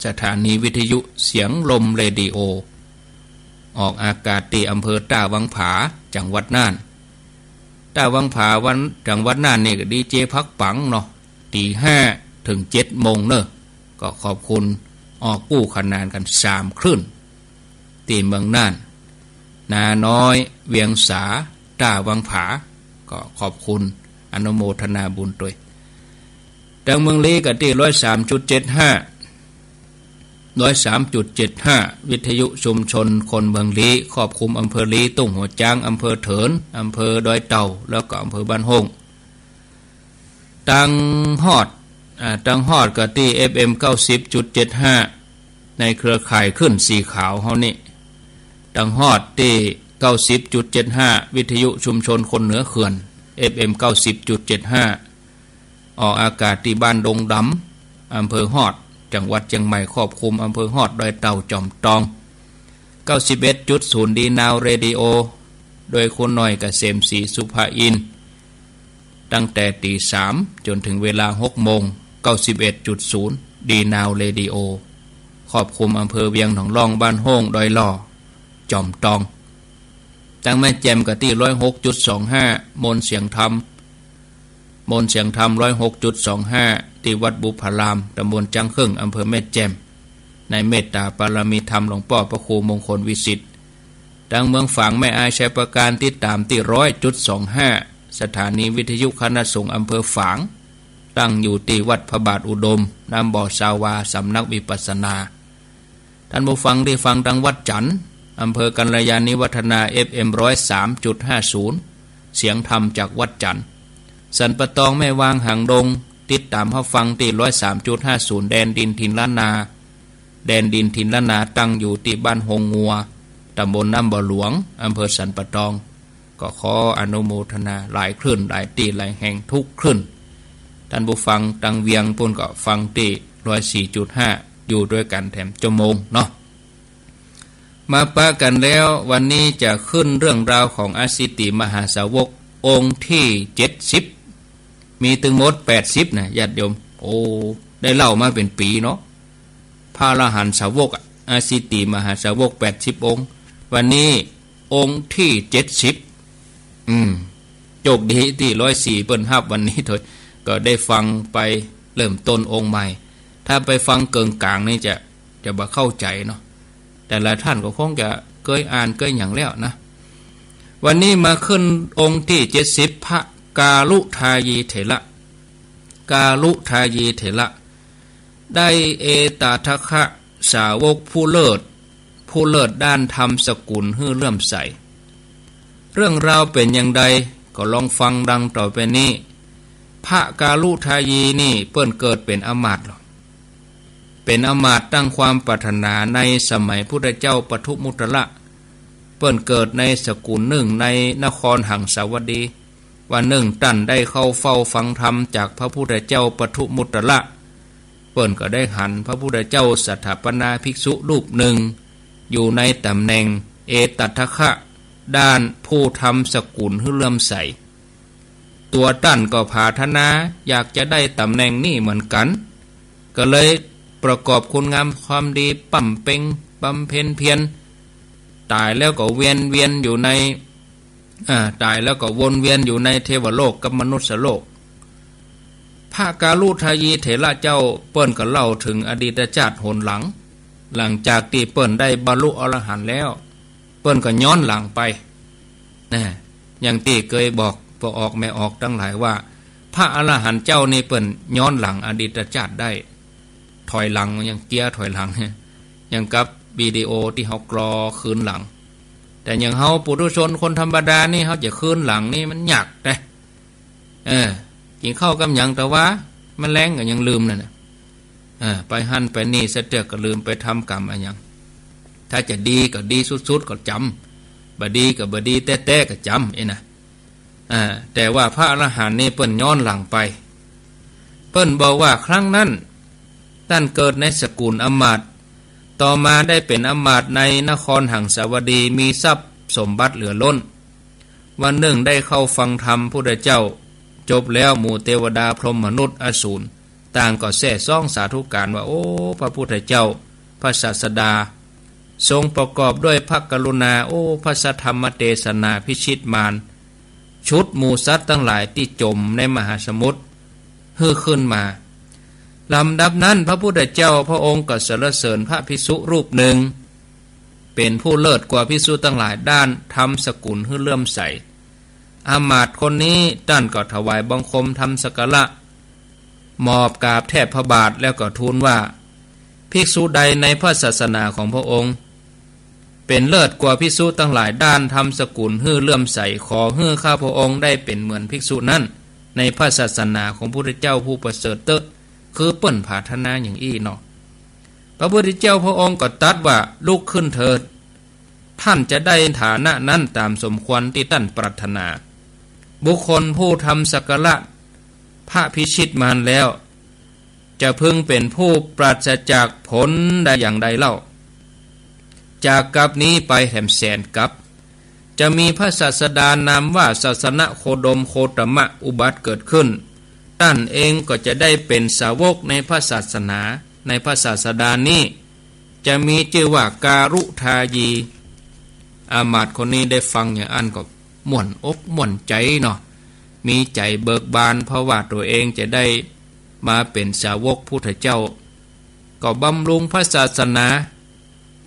สถานีวิทยุเสียงลมเรดิโอ ออกอากาศตี้อำเภอต้าวังผา จังหวัดน่าน ต้าวังผาวัน จังหวัดน่านนี่ก็ดีเจพักปังเนาะ ตีห้าเถิงเจ็ดโมงเน่อ ก็ขอบคุณ ออกกู้ขนานกั๋นสามคลื่น ตี้เมืองน่าน นาน้อย เวียงสา ต้าวังผา ก็ขอบคุณ อนุโมทนาบุญตวย ตางเมืองลี้ก็ตี้ร้อยสามจุดเจ็ดห้า ร้อยสามจุดเจ็ดห้า วิทยุชุมชนคนเมืองลี้ ครอบคลุมอำเภอลี้ ตุ้งหัวจ๊าง อำเภอเถิน อำเภอดอยเต่า แล้วก็อำเภอบ้านโฮ่ง ตางฮอด อ่า ตางฮอดก็ตี้ เอฟเอ็ม เก้าสิบจุดเจ็ดห้า ในเครือข่ายคลื่นสีขาวเฮานี่ ตางฮอดตี้ เก้าสิบจุดเจ็ดห้า วิทยุชุมชนคนเหนือเขื่อน เอฟเอ็ม เก้าสิบจุดเจ็ดห้า ออกอากาศตี้บ้านดงดำ อำเภอฮอด จังหวัดเจียงใหม่ ครอบคลุมอำเภอฮอด ดอยเต่า จอมตอง เก้าสิบเอ็ดจุดศูนย์ ดีนาวเรดิโอ โดยครูหน่อย เกษมศรีสุภาอินทร์ ตั้งแต่ตีสามจ๋นเถิงเวลาหกโมง เก้าสิบเอ็ดจุดศูนย์ ดีนาวเรดิโอ ครอบคลุมอำเภอเวียงหนองล่อง บ้านโฮ่ง ดอยหล่อ จอมตอง ตางแม่แจ่มก็ตี้ ร้อยหกจุดสองห้า มนต์เสียงธรรม มนต์เสียงธรรม ร้อยหกจุดสองห้า ตี้วัดบุพพาราม ตำบลจ๊างเขิ่ง อำเภอแม่แจ่ม ในเมตตาปารมีธรรมหลวงป้อพระครูมงคลวิสิทธิ์ ตางเมืองฝาง แม่อาย ชัยปราการ ติดต๋ามตี้ ร้อยจุดสองห้า สถานีวิทยุคณะสงฆ์อำเภอฝาง ตั้งอยู่ตี้วัดพระบาทอุดม น้ำบ่อซาวา สำนักวิปัสสนา ต้านผู้ฟังตี้ฟังตางวัดจันทน์ อำเภอกัลยาณิวัฒนา เอฟเอ็ม ร้อยสามจุดห้าศูนย์ เสียงธรรมจากวัดจันทน์ สันป่าตอง แม่วาง หางดง ติดต๋ามฮับฟังตี้ ร้อยสามจุดห้าศูนย์ แดนดินถิ่นล้านนา แดนดินถิ่นล้านนาตั้งอยู่ตี้บ้านโฮงงัว ตำบลน้ำบ่อหลวง อำเภอสันป่าตอง ก็ขออนุโมทนาหลายคลื่นหลายตี้หลายแห่งทุกคลื่น ต้านผู้ฟังตางเวียงปู๊นก็ฟังตี้ ร้อยสี่จุดห้า อยู่ตวยกั๋นแถมจั่วโมงเนาะ มาปะกั๋นแล้ว วันนี้จะขึ้นเรื่องราวของอสิติมหาสาวกองค์ตี้ เจ็ดสิบ มีตึงหมด แปดสิบ นะญาติโยม โอ้ ได้เล่ามาเป๋นปี๋เนาะ พระอรหันตสาวกอะ อสิติมหาสาวก แปดสิบ องค์ วันนี้องค์ตี้ เจ็ดสิบ อืม โจคดีตี้ ร้อยสี่ เปิ้นฮับวันนี้โดย ก็ได้ฟังไปเริ่มต้นองค์ใหม่ ถ้าไปฟังเกิ่งก๋างนี่จะ จะบ่เข้าใจ๋เนาะ แต่ละท่านก็คงจะเกยอ่านเกยหยังแล้วนะ วันนี้มาขึ้นองค์ตี้ เจ็ดสิบ พระกาลุทายีเถระ กาลุทายีเถระ ได้เอตถรรคสาวกผู้เลิศ ผู้เลิศด้านธรรมสกุลหื้อเลื่อมใส เรื่องราวเป๋นอย่างใด ก็ลองฟังดังต่อไปนี้ พระกาลุทายีนี่เปิ้นเกิดเป๋นอำมาตย์หรอ เป๋นอำมาตย์ตั้งความปรารถนาในสมัยพุทธเจ้าปทุมมุตตระ เปิ้นเกิดในสกุลนึ่งในนครหังสาวดี วันนึ่งต้านได้เข้าเฝ้าฟังธรรมจากพระพุทธเจ้าปทุมมุตตระ เปิ้นก็ได้หันพระพุทธเจ้าสถาปนาภิกษุรูปนึ่ง อยู่ในต๋ำแหน่งเอตถรรคด้านผู้ธรรมสกุลหื้อเลื่อมใส ตั๋วต้านก็ผาถนาอยากจะได้ต๋ำแหน่งนี้เหมือนกั๋น ก็เลยประกอบคุณงามความดี บำเพ็ญ บำเพ็ญเพียร ต๋ายแล้วก็เวียนเวียนอยู่ใน อ่า ต๋ายแล้วก็วนเวียนอยู่ในเทวโลกกับมนุษยโลก พระกาลุทายีเถระเจ้าเปิ้นก็เล่าเถิงอดีตจาติหนหลัง หลังจากตี้เปิ้นได้บรรลุอรหันต์แล้ว เปิ้นก็ย้อนหลังไป นะ อย่างตี้เกยบอกป้อออกแม่ออกตังหลายว่า พระอรหันต์เจ้านี่เปิ้นย้อนหลังอดีตจาติได้ ถอยหลัง อย่างเกียร์ถอยหลัง อย่างกับวิดีโอตี้เฮากรอคืนหลัง แต่อย่างเฮาปุถุชนคนธรรมดานี่ เฮาจะคืนหลังนี่มันยากเด้ เออ กิ๋นข้าวกำหยังตะวา มันแลงก็ยังลืมนั่นน่ะ เออ ไปหั้นไปนี่สะเตื้อกก็ลืม ไปทำกรรมอะหยัง ถ้าจะดีก็ดีสุดๆ ก็จ๋ำ บ่ดีก็บ่ดีแต๊ๆ ก็จ๋ำ เอ้ยนะ อ่า แต่ว่าพระอรหันต์นี่เปิ้นย้อนหลังไป เปิ้นบอกว่าครั้งนั้น ต้านเกิดในสกุลอำมาตย์ ต่อมาได้เป๋นอำมาตย์ในนครหังสาวดี มีทรัพย์สมบัติเหลือล้น วันนึ่งได้เข้าฟังธรรมพุทธเจ้า จบแล้วหมู่เตวดาพรหมมนุษย์อสูร ต่างก็แซ่ซ้องสาธุการว่า โอ้ พระพุทธเจ้า พระศาสดา ทรงประกอบด้วยพระกรุณา โอ้ พระสัทธรรมเตสนาพิชิตมาร ฉุดหมู่สัตว์ตังหลายตี้จ๋มในมหาสมุทรหื้อขึ้นมา ลำดับนั้นพระพุทธเจ้าพระองค์ก็สรรเสริญพระภิกษุรูปหนึ่ง เป๋นผู้เลิศกว่าภิกษุตังหลายด้านธรรมสกุลหื้อเลื่อมใส อำมาตย์คนนี้ต้านก็ถวายบังคมทำสักการะ หมอบกราบแทบพระบาทแล้วก็ทูลว่า ภิกษุใดในพระศาสนาของพระองค์ เป๋นเลิศกว่าภิกษุตังหลายด้านธรรมสกุลหื้อเลื่อมใส ขอหื้อข้าพระองค์ได้เป๋นเหมือนภิกษุนั้น ในพระศาสนาของพระพุทธเจ้าผู้ประเสริฐเต๊อะ คือเปิ้นผาถนาอย่างอี้เนาะ พระพุทธเจ้าพระองค์ก็ตรัสว่า ลุกขึ้นเถิด ท่านจะได้ฐานะนั้นตามสมควรตี้ท่านปรารถนา บุคคลผู้ทำสักการะพระพิชิตมารแล้ว จะพึงเป๋นผู้ปราศจากผลใดอย่างใดเล่า จากกัปนี้ไปแถมแสนกัป จะมีพระศาสดานามว่าศาสนโคดมโคตมะอุบัติเกิดขึ้น ต้านเองก็จะได้เป๋นสาวกในพระศาสนา ในพระศาสดานี้ จะมีจื้อว่าการุทายี อำมาตย์คนนี้ได้ฟังอย่างอั้นก็ม่วนอกม่วนใจ๋เนาะ มีใจ๋เบิกบาน เพราะว่าตั๋วเองจะได้มาเป๋นสาวกพุทธเจ้า ก็บำรุงพระศาสนา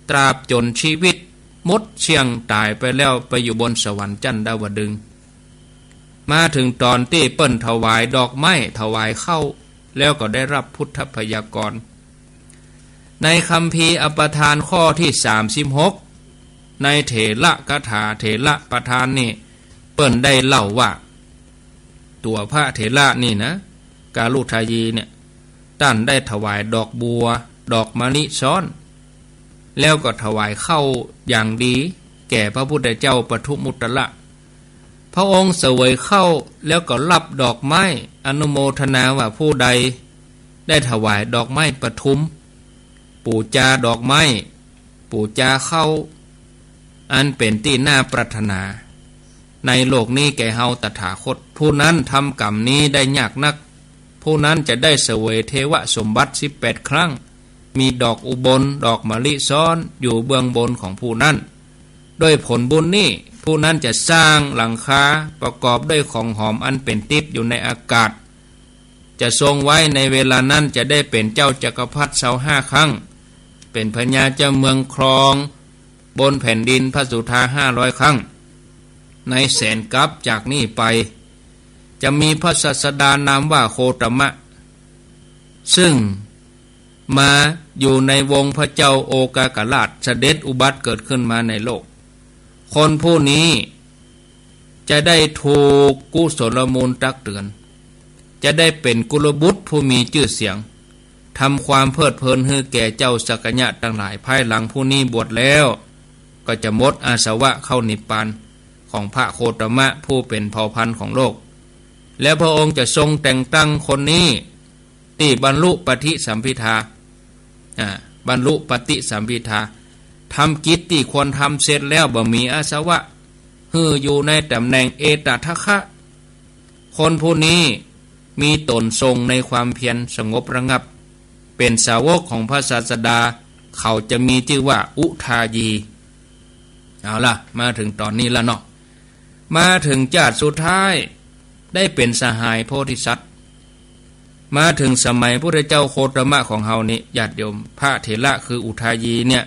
ตราบจ๋นชีวิตหมดเสี้ยงต๋ายไปแล้ว ไปอยู่บนสวรรค์จั้นดาวดึงส์ มาเถิงต๋อนตี้เปิ้นถวายดอกไม้ถวายข้าว แล้วก็ได้ฮับพุทธพยากรณ์ ในคัมภีร์อปทานข้อตี้สามสิบหก ในเถระคาถาเถระปทานนี่ เปิ้นได้เล่าว่า ตั๋วพระเถระนี่นะ การุทายีเนี่ย ต้านได้ถวายดอกบัว ดอกมะลิซ้อน แล้วก็ถวายข้าวอย่างดีแก่พระพุทธเจ้าปทุมมุตตระ พระองค์เสวยข้าวแล้วก็ฮับดอกไม้อนุโมทนาว่า ผู้ใดได้ถวายดอกไม้ปทุม ปู๋จาดอกไม้ ปู๋จาข้าว อันเป๋นตี้น่าปรารถนา ในโลกนี้แก่เฮาตถาคต ผู้นั้นทำก๋รรมนี้ได้ยากนัก ผู้นั้นจะได้เสวยเทวสมบัติสิบแปดครั้ง มีดอกอุบล ดอกมะลิซ้อนอยู่เบื้องบนของผู้นั้น ด้วยผลบุญนี้ ผู้นั้นจะสร้างหลังคาประกอบด้วยของหอมอันเป๋นทิพย์อยู่ในอากาศ จะทรงไว้ในเวลานั้น จะได้เป๋นเจ้าจักรพรรดิซาวห้าครั้ง เป๋นพญาเจ้าเมืองครองบนแผ่นดินพระสุธาห้าร้อยครั้ง ในแสนกัปจากนี้ไป จะมีพระศาสดานามว่าโคตมะ ซึ่งมาอยู่ในวงศ์พระเจ้าโอกากราช เสด็จอุบัติเกิดขึ้นมาในโลก คนผู้นี้จะได้ถูกกุศลมูลตักเตือน จะได้เป๋นกุลบุตรผู้มีจื้อเสียง ทำความเพลิดเพลินหื้อแก่เจ้าสักกัญญะตังหลาย ภายหลังผู้นี้บวชแล้ว ก็จะหมดอาสวะเข้านิพพานของพระโคตมะผู้เป๋นเผ่าพันธุ์ของโลก แล้วพระองค์จะทรงแต่งตั้งคนนี้ ตี้บรรลุปฏิสัมภิทา อ่า บรรลุปฏิสัมภิทา ทำกิจตี้ควรทำเสร็จแล้ว บ่มีอาสวะ หื้ออยู่ในต๋ำแหน่งเอตทัคคะ คนผู้นี้มีต๋นทรงในความเพียรสงบระงับ เป๋นสาวกของพระศาสดา เขาจะมีจื้อว่าอุทายี เอาละ มาเถิงต๋อนนี้ละเนาะ มาเถิงจาติสุดท้าย ได้เป๋นสหายโพธิสัตว์ มาเถิงสมัยพุทธเจ้าโคตมะของเฮานี้ ญาติโยม พระเถระคืออุทายีเนี่ย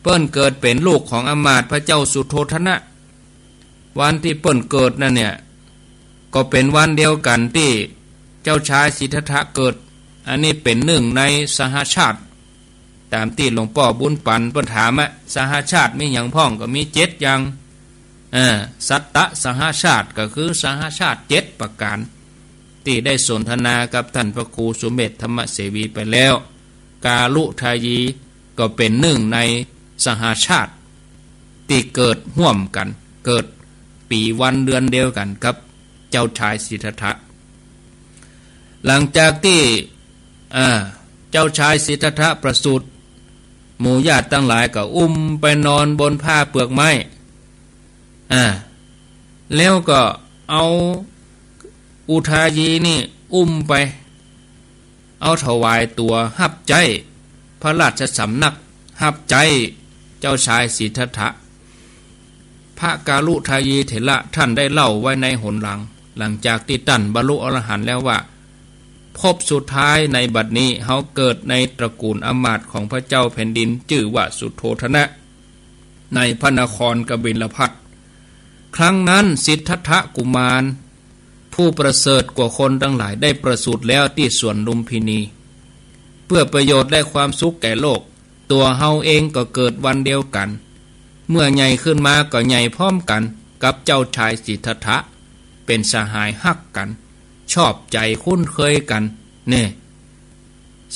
เปิ้นเกิดเป๋นลูกของอำมาตย์พระเจ้าสุโธทนะ วันตี้เปิ้นเกิดนั้นเนี่ย ก็เป๋นวันเดียวกั๋นตี้เจ้าชายสิทธัตถะเกิด อันนี้เป๋นนึ่งในสหชาติ ต๋ามตี้หลวงป้อบุญปันเปิ้นถามอะ สหชาติมีหยังพ่อง ก็มีเจ็ดอย่าง เออ สัตตสหชาติ ก็คือสหชาติเจ็ดประก๋าน ตี้ได้สนทนากับต้านพระครูสุเมธธรรมเสวีไปแล้ว การุทายีก็เป๋นนึ่งในสหชาติ ตี้เกิดฮ่วมกั๋น เกิดปี๋วันเดือนเดียวกั๋นกับเจ้าชายสิทธัตถะ หลังจากตี้ อ่า เจ้าชายสิทธัตถะประสูติ หมู่ญาติตังหลายก็อุ้มไปนอนบนผ้าเปือกไม้ อ่า แล้วก็เอาอุทายีนี่อุ้มไป เอาถวายตั๋วฮับใจ๊พระราชสำนัก ฮับใจ๊เจ้าชายสิทธัตถะ พระกาลุทายีเถระท่านได้เล่าไว้ในหนหลัง หลังจากตี้ต้านบรรลุอรหันต์แล้วว่า ภพสุดท้ายในบัดนี้เฮาเกิดในตระกูลอำมาตย์ของพระเจ้าแผ่นดินจื้อว่าสุโธทนะ ในพระนครกบิลพัสดุ์ ครั้งนั้นสิทธัตถกุมาร ผู้ประเสริฐกว่าคนตังหลายได้ประสูติแล้วตี้สวนลุมพินี เพื่อประโยชน์และความสุขแก่โลก ตั๋วเฮาเองก็เกิดวันเดียวกั๋น เมื่อใหญ่ขึ้นมาก็ใหญ่พร้อมกั๋นกับเจ้าชายสิทธัตถะ เป๋นสหายฮักกั๋น ชอบใจ๋คุ้นเคยกั๋น แน่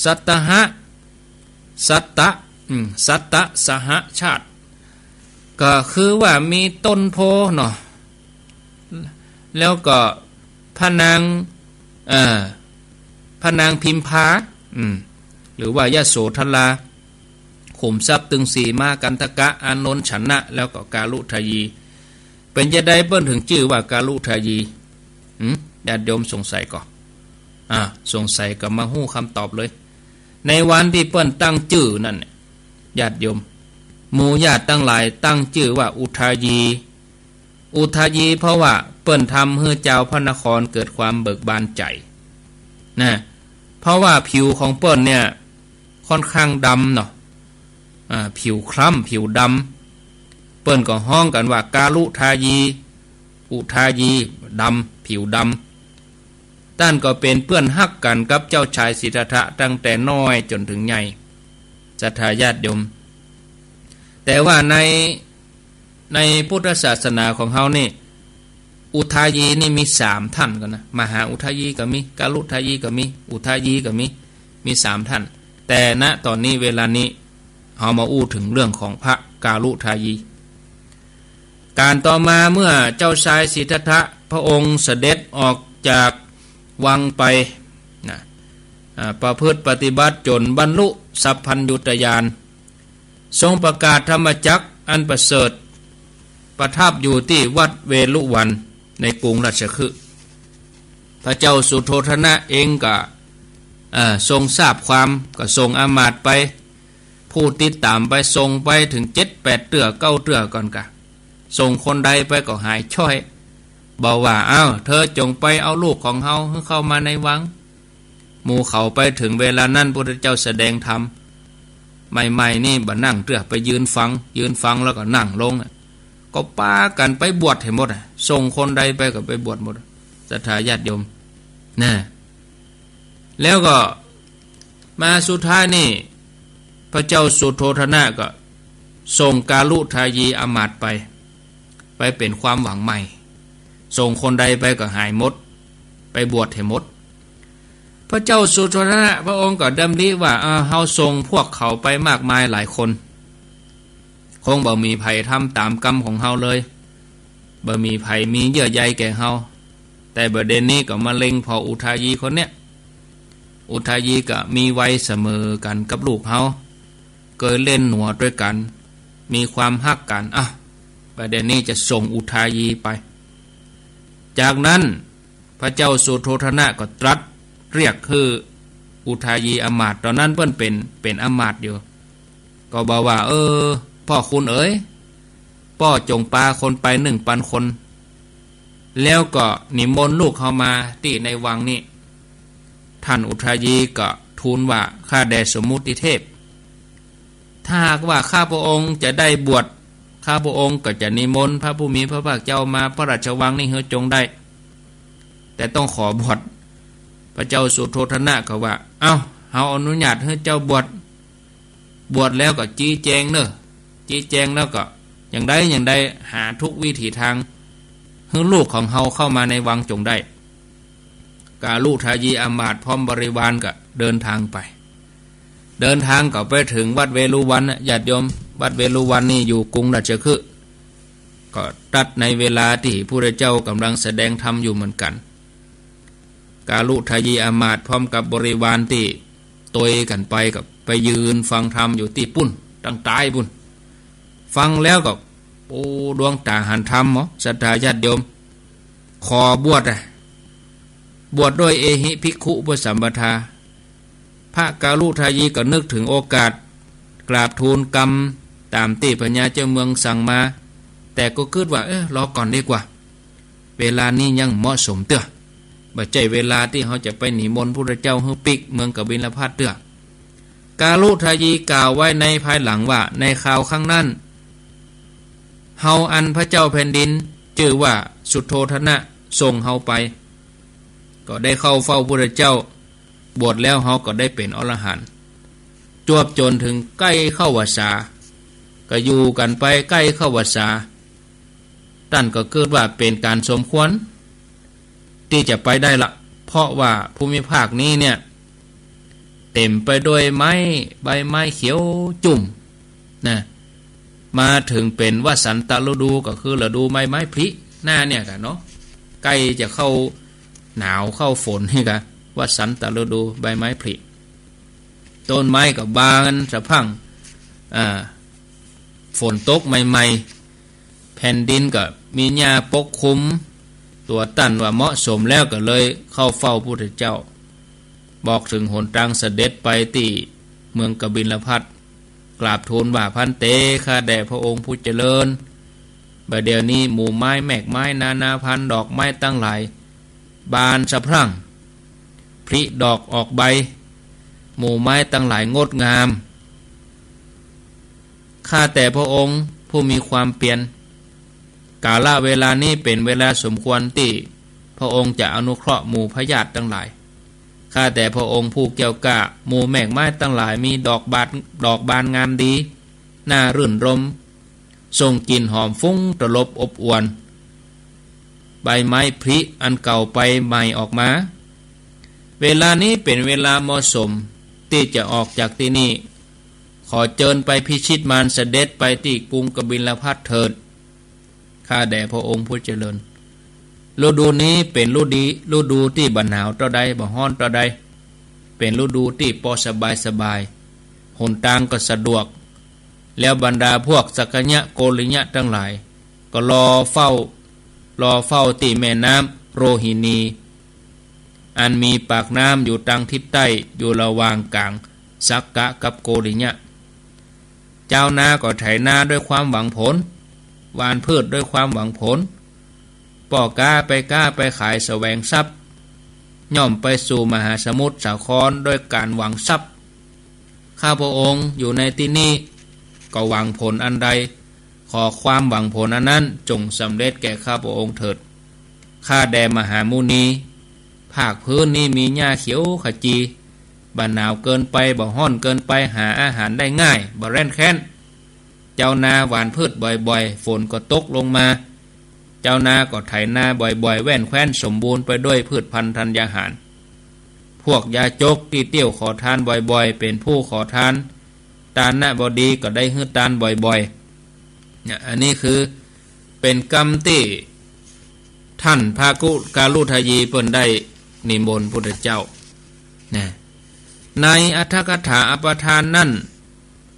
สัตตะหะ สัตตะ อืม สัตตะสหชาติ ก็คือว่ามีต้นโพธิ์เนาะ แล้วก็พระนาง เอ่อ พระนางพิมพา อืม หรือว่ายโสธรา ขุมทรัพย์ตึงสีมา กันทกะ อานนท์ ชนะ แล้วก็กาลุทายี เป๋นจาใดเปิ้นถึงจื้อว่ากาลุทายี หืม ญาติโยมสงสัยก่อ อ่า สงสัยก็มาฮู้กำตอบเลย ในวันตี้เปิ้นตั้งจื้อนั้นเนี่ย ญาติโยม หมู่ญาติตังหลายตั้งจื้อว่าอุทายี อุทายี เพราะว่าเปิ้นทำหื้อจาวพระนครเกิดความเบิกบานใจ๋ นะ เพราะว่าผิวของเปิ้นเนี่ยค่อนข้างดำเนาะ อ่า ผิวคล้ำ ผิวดำ เปิ้นก็ฮ้องกั๋นว่ากาลุทายี อุทายี ดำ ผิวดำ ต้านก็เป๋นเปื้อนฮักกั๋นกับเจ้าชายสิทธัตถะตั้งแต่น้อยจ๋นถึงใหญ่ ศรัทธาญาติโยม แต่ว่าใน ในพุทธศาสนาของเฮานี่ อุทายีนี่มีสามต้านก่อนะ มหาอุทายีก็มี กาลุทายีก็มี อุทายีก็มี มีสามต้าน แต่ณต๋อนนี้เวลานี้ เฮามาอู้เถิงเรื่องของพระกาลุทายี ก๋านต่อมาเมื่อเจ้าชายสิทธัตถะพระองค์เสด็จออกจากวังไปนะ อ่า ประพฤติปฏิบัติจ๋นบรรลุสัพพัญญุตญาณ ทรงประกาศธรรมจักรอันประเสริฐ ประทับอยู่ตี้วัดเวฬุวันในกรุงราชคฤห์ พระเจ้าสุโธทนะเองก็ เอ่อ ทรงทราบความ ก็ส่งอำมาตย์ไป ผู้ติดต๋ามไป ส่งไปเถิงเจ็ดแปดเตื้อเก้าเตื้อก่อนกา ส่งคนใดไปก็หายจ้อย บอกว่า อ้าว เธอจงไปเอาลูกของเฮาหื้อเข้ามาในวัง หมู่เขาไปเถิงเวลานั้น พุทธเจ้าแสดงธรรม ใหม่ๆ นี่บ่นั่งเตื้อ ไปยืนฟัง ยืนฟังแล้วก็นั่งลงอะ ก็ปากั๋นไปบวชหื้อหมดอะ ส่งคนใดไปก็ไปบวชหมด ศรัทธาญาติโยม นะ แล้วก็มาสุดท้ายนี่ พระเจ้าสุโธทนะก็ส่งกาลุทายีอำมาตย์ไป ไปเป๋นความหวังใหม่ ส่งคนใดไปก็หายหมด ไปบวชหื้อหมด พระเจ้าสุโธทนะพระองค์ก็ดำริว่า อ่า เฮาส่งพวกเขาไปมากมายหลายคน คงบ่มีใผทำต๋ามกรรมของเฮาเลย บ่มีใผมีเยื่อใยแก่เฮา แต่บ่าเดี๋ยวนี้ก็มาเล็งผ่ออุทายีคนเนี้ย อุทายีก็มีวัยเสมอกั๋นกับลูกเฮา เกยเล่นหนัวตวยกั๋น มีความฮักกั๋น อ่ะ บ่าเดี๋ยวนี้จะส่งอุทายีไป จากนั้นพระเจ้าสุโธทนะก็ตรัสเรียกหื้ออุทายีอำมาตย์ ต๋อนนั้นเปิ้นเป๋น เป๋นอำมาตย์อยู่ ก็บอกว่า เออ พ่อคุณเอ๋ย ป้อจงปาคนไปนึ่งปันคน แล้วก็นิมนต์ลูกเฮามาตี้ในวังนี้ ต้านอุทายีก็ทูลว่า ข้าแด่สมมุติเทพ ถ้าหากว่าข้าพระองค์จะได้บวช ข้าพระองค์ก็จะนิมนต์พระผู้มีพระภาคเจ้ามาพระราชวังนี้หื้อจงได้ แต่ต้องขอบวช พระเจ้าสุโธทนะก็ว่า เอ้า เฮาอนุญาตหื้อเจ้าบวช บวชแล้วก็จี๊แจงเน่อ จี๊แจงแล้วก็อย่างใดอย่างใด หาทุกวิถีทาง หื้อลูกของเฮาเข้ามาในวังจงได้ กาลุทายีอำมาตย์พร้อมบริวารก็เดินทางไป เดินทางก็ไปเถิงวัดเวฬุวันนะ ญาติโยม วัดเวฬุวันนี่อยู่กรุงราชคฤห์ ก็ตรัสในเวลาตี้พุทธเจ้าก่ำลังแสดงธรรมอยู่เหมือนกั๋น กาลุทายีอำมาตย์พร้อมกับบริวารตี้ตวยกั๋นไปก็ไปยืนฟังธรรมอยู่ตี้ปุ้น ตางใต้ปุ้น ฟังแล้วก็ โอ้ ดวงต๋าหันธรรมเหรอ ศรัทธาญาติโยม ขอบวชอะ บวชด้วยเอหิภิกขุปสัมปทา พระกาลุทายีก็นึกเถิงโอกาสกราบทูลกำต๋ามตี้พญาเจ้าเมืองสั่งมา แต่ก็กึ๊ดว่า เออ รอก่อนดีกว่า เวลานี้ยังเหมาะสมเตื้อ บ่ใจ้เวลาตี้เฮาจะไปนิมนต์พุทธเจ้าหื้อปิ๊กเมืองกบิลพัสดุ์เตื้อ กาลุทายีกล่าวไว้ในภายหลังว่า ในคราวครั้งนั้น เฮาอันพระเจ้าแผ่นดินจื้อว่าสุโธทนะส่งเฮาไป ก็ได้เข้าเฝ้าพุทธเจ้า บวชแล้วเฮาก็ได้เป๋นอรหันต์ จวบจ๋นเถิงใก้เข้าพรรษา ก็อยู่กั๋นไปใก้เข้าพรรษา ต้านก็กึ๊ดว่าเป๋นก๋านสมควร ตี้จะไปได้ละ เพราะว่าภูมิภาคนี้เนี่ย เต๋มไปด้วยไม้ ใบไม้เขียวจุ่มนะ มาเถิงเป๋นวสันตฤดู ก็คือฤดูใบไม้ผลิหน้าเนี่ยกะเนาะ ใก้จะเข้าหนาวเข้าฝนนี่กะ วสันตฤดูใบไม้ผลิ ต้นไม้ก็บานสะพรั่ง อ่า ฝนตกใหม่ๆ แผ่นดินก็มีหญ้าปกคลุม ตั๋วต้านว่าเหมาะสมแล้วก็เลยเข้าเฝ้าพุทธเจ้า บอกเถิงหนตางเสด็จไปตี้เมืองกบิลพัสดุ์ กราบทูลว่า ภันเต ข้าแต่พระองค์ผู้เจริญ บ่าเดี่ยวนี้หมู่ไม้แมกไม้นานาพันธุ์ดอกไม้ตังหลาย บานสะพรั่ง ผลิดอกออกใบ หมู่ไม้ตังหลายงดงาม ข้าแต่พระองค์ผู้มีความเปียร กาละเวลานี้เป๋นเวลาสมควรตี้พระองค์จะอนุเคราะห์หมู่พญาติตังหลาย ข้าแต่พระองค์ผู้แกล้วกล้า หมู่แมกไม้ตังหลายมีดอกบาน ดอกบานงามดี น่ารื่นรมย์ ส่งกลิ่นหอมฟุ้งตลบอบอวล ใบไม้ผลิอันเก่าไปใหม่ออกมา เวลานี้เป๋นเวลาเหมาะสมตี้จะออกจากตี้นี่ ขอเจิญไปพิชิตมารเสด็จไปตี้กรุงกบิลพัสดุ์เถิด ข้าแต่พระองค์ผู้เจริญ ฤดูนี้เป๋นฤดูดี ฤดูตี้บ่หนาวเต้าใด บ่ฮ้อนเต้าใด เป๋นฤดูตี้ปอสบายสบาย หนตางก็สะดวก แล้วบรรดาพวกสักยะโกริยะตังหลาย ก็รอเฝ้า รอเฝ้าตี้แม่น้ำโรหินี อันมีปากน้ำอยู่ตางทิศใต้ อยู่ระหว่างก๋างสักกะกับโกริยะ จาวนาก็ไถนาด้วยความหวังผล หว่านพืชด้วยความหวังผล ป้อก๊าไปก๊าไปขายแสวงทรัพย์ ย่อมไปสู่มหาสมุทรสาครด้วยก๋านหวังทรัพย์ ข้าพระองค์อยู่ในตี้นี่ก็หวังผลอันใด ขอความหวังผลอันนั้นจงสำเร็จแก่ข้าพระองค์เถิด ข้าแต่มหามุนี ภาคพื้นนี้มีหญ้าเขียวขจี บ่หนาวเกินไป บ่ฮ้อนเกินไป หาอาหารได้ง่าย บ่แร้นแค้น จาวนาหว่านพืชบ่อยๆ ฝนก็ตกลงมา จาวนาก็ไถนาบ่อยๆ แว่นแคว้นสมบูรณ์ไปด้วยพืชพันธุ์ธัญญาหาร พวกยาจกตี้เตี้ยวขอทานบ่อยๆ เป๋นผู้ขอทาน ตานะบดีก็ได้หื้อตานบ่อยๆ เนี่ย อันนี้คือเป๋นกำตี้ต้านพระกุ กาลุทายีเปิ้นได้นิมนต์พุทธเจ้า นะ ในอรรถกถาอัปทานนั้น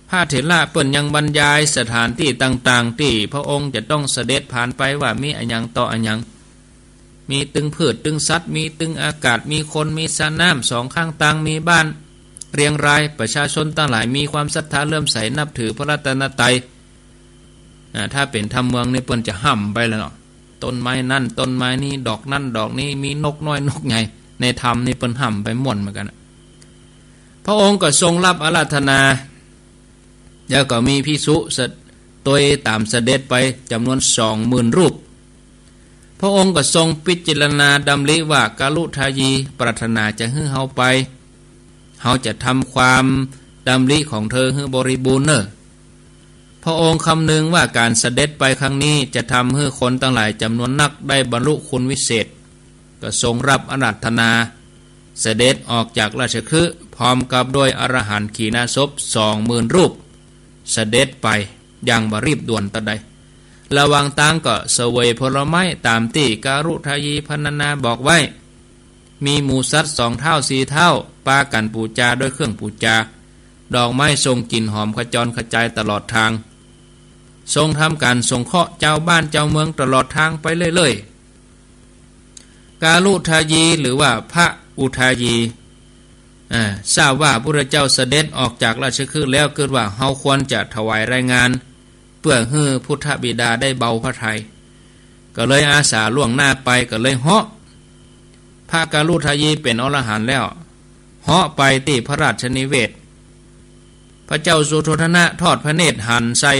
พระเถระเปิ้นยังบรรยายสถานตี้ต่างๆ ตี้พระองค์จะต้องเสด็จผ่านไปว่ามีอะหยังต่ออะหยัง มีตึงพืชตึงสัตว์ มีตึงอากาศ มีคน มีสระน้ำสองข้างตาง มีบ้านเรียงราย ประชาชนตังหลายมีความศรัทธาเลื่อมใสนับถือพระรัตนตรัย อ่า ถ้าเป๋นธรรมเมืองนี่เปิ้นจะฮ่ำไปแล้วเนาะ ต้นไม้นั้นต้นไม้นี้ ดอกนั้นดอกนี้ มีนกน้อยนกใหญ่ ในธรรมนี่เปิ้นฮ่ำไปม่วนเหมือนกั๋น พระองค์ก็ทรงรับอาราธนา แล้วก็มีภิกษุสะ ตวยต๋ามเสด็จไปจ๋ำนวนสองหมื่นรูป พระองค์ก็ทรงพิจารณาดำริว่า กาลุทายีปรารถนาจะหื้อเฮาไป เฮาจะทำความดำริของเธอหื้อบริบูรณ์เน่อ พระองค์คำนึงว่าก๋านเสด็จไปครั้งนี้จะทำหื้อคนตังหลายจ๋ำนวนนักได้บรรลุคุณวิเศษ ก็ทรงรับอาราธนา เสด็จออกจากราชคฤห์พร้อมกับด้วยอรหันต์ขีณาสพสองหมื่นรูป เสด็จไปอย่างบ่รีบด่วนเต้าใด ระหว่างตางก็เสวยผลไม้ต๋ามตี้กาลุทายีพรรณนาบอกไว้ มีหมู่สัตว์สองเท้าสี่เท้า ปากั๋นปู๋จาด้วยเครื่องปู๋จา ดอกไม้ส่งกลิ่นหอมขจรขจายตลอดตาง ทรงทำก๋านสงเคราะห์จาวบ้านจาวเมืองตลอดตางไปเรื่อยๆ กาลุทายีหรือว่าพระอุทายี อ่า ทราบว่าพุทธเจ้าเสด็จออกจากราชคฤห์แล้ว กึ๊ดว่าเฮาควรจะถวายรายงาน เปื้อหื้อพุทธบิดาได้เบาพระทัย ก็เลยอาสาล่วงหน้าไป ก็เลยเหาะ พระกาลุทายีเป๋นอรหันต์แล้ว เหาะไปตี้พระราชนิเวศน์ พระเจ้าสุโธทนะทอดพระเนตรหันใส่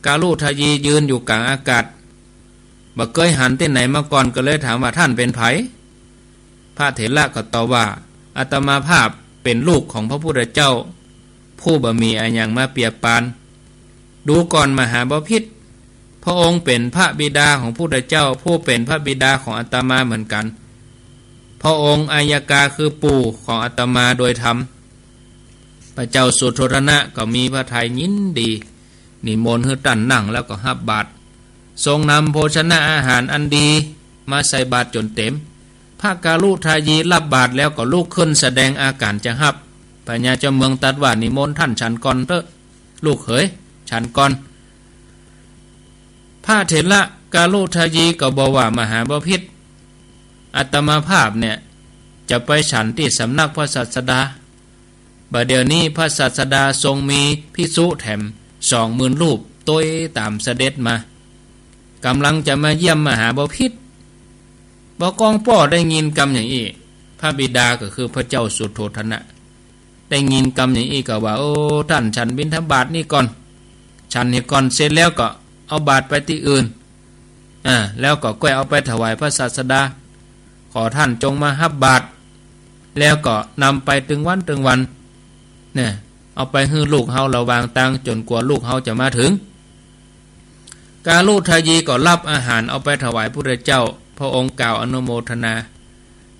กาลุทายียืนอยู่ก๋างอากาศ บ่เกยหันตี้ไหนมาก่อน ก็เลยถามว่า "ท่านเป๋นใผ" พระเถระก็ตอบว่า "อาตมาภาพเป๋นลูกของพระพุทธเจ้า ผู้บ่มีอะหยังมาเปียบปาน ดูก่อนมหาบพิตร พระองค์เป๋นพระบิดาของพุทธเจ้า ผู้เป๋นพระบิดาของอาตมาเหมือนกัน พระองค์อายกาคือปู่ของอาตมาโดยธรรม" พระเจ้าสุโธทนะก็มีพระทัยยินดี นิมนต์หื้อต้านนั่งแล้วก็ฮับบาตร ทรงนำโภชนะอาหารอันดีมาใส่บาตรจ๋นเต๋ม พระกาลุทายีฮับบาตรแล้วก็ลุกขึ้นแสดงอาก๋านจะฮับ พญาเจ้าเมืองตรัสว่า "นิมนต์ท่านฉันก่อนเต๊อะ ลูกเขย ฉันก่อน" พระเถระกาลุทายีก็บอกว่า "มหาบพิตร อาตมาภาพเนี่ยจะไปฉันตี้สำนักพระศาสดา บ่าเดี่ยวนี้พระศาสดาทรงมีภิกษุแถมสองหมื่นรูปตวยต๋ามเสด็จมา ก่ำลังจะมาเยี่ยมมหาบพิตร" บ่ากองป้อได้ยินกำอย่างอี้ พระบิดาก็คือพระเจ้าสุโธทนะ ได้ยินกำอย่างอี้ก็ว่า "โอ้ ท่านฉันบิณฑบาตนี่ก่อน ฉันนี่ก่อน เสร็จแล้วก็เอาบาตรไปตี้อื่น อ่า แล้วก็ก้อยเอาไปถวายพระศาสดา ขอท่านจงมาฮับบาตร แล้วก็นำไปตึงวันตึงวัน เนี่ย เอาไปหื้อลูกเฮาระหว่างตางจ๋นกว่าลูกเฮาจะมาถึง" กาลุทายีก็ฮับอาหารเอาไปถวายพุทธเจ้า พระองค์กล่าวอนุโมทนา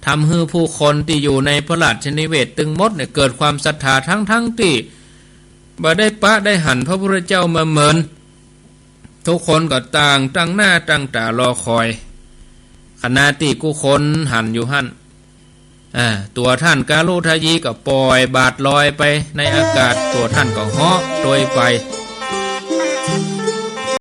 ทำหื้อผู้คนตี้อยู่ในพระราชนิเวศน์ตึงหมดเนี่ยเกิดความศรัทธา ทั้งๆ ตี้บ่ได้ปะได้หันพระพุทธเจ้ามาเมิน ทุกคนก็ต่างตั้งหน้าตั้งต๋ารอคอย ขณะตี้กู้คนหันอยู่หั้น อ่า ตั๋วท่านกาลุทายีก็ป่อยบาตรลอยไปในอากาศ ตั๋วท่านก็เหาะตวยไป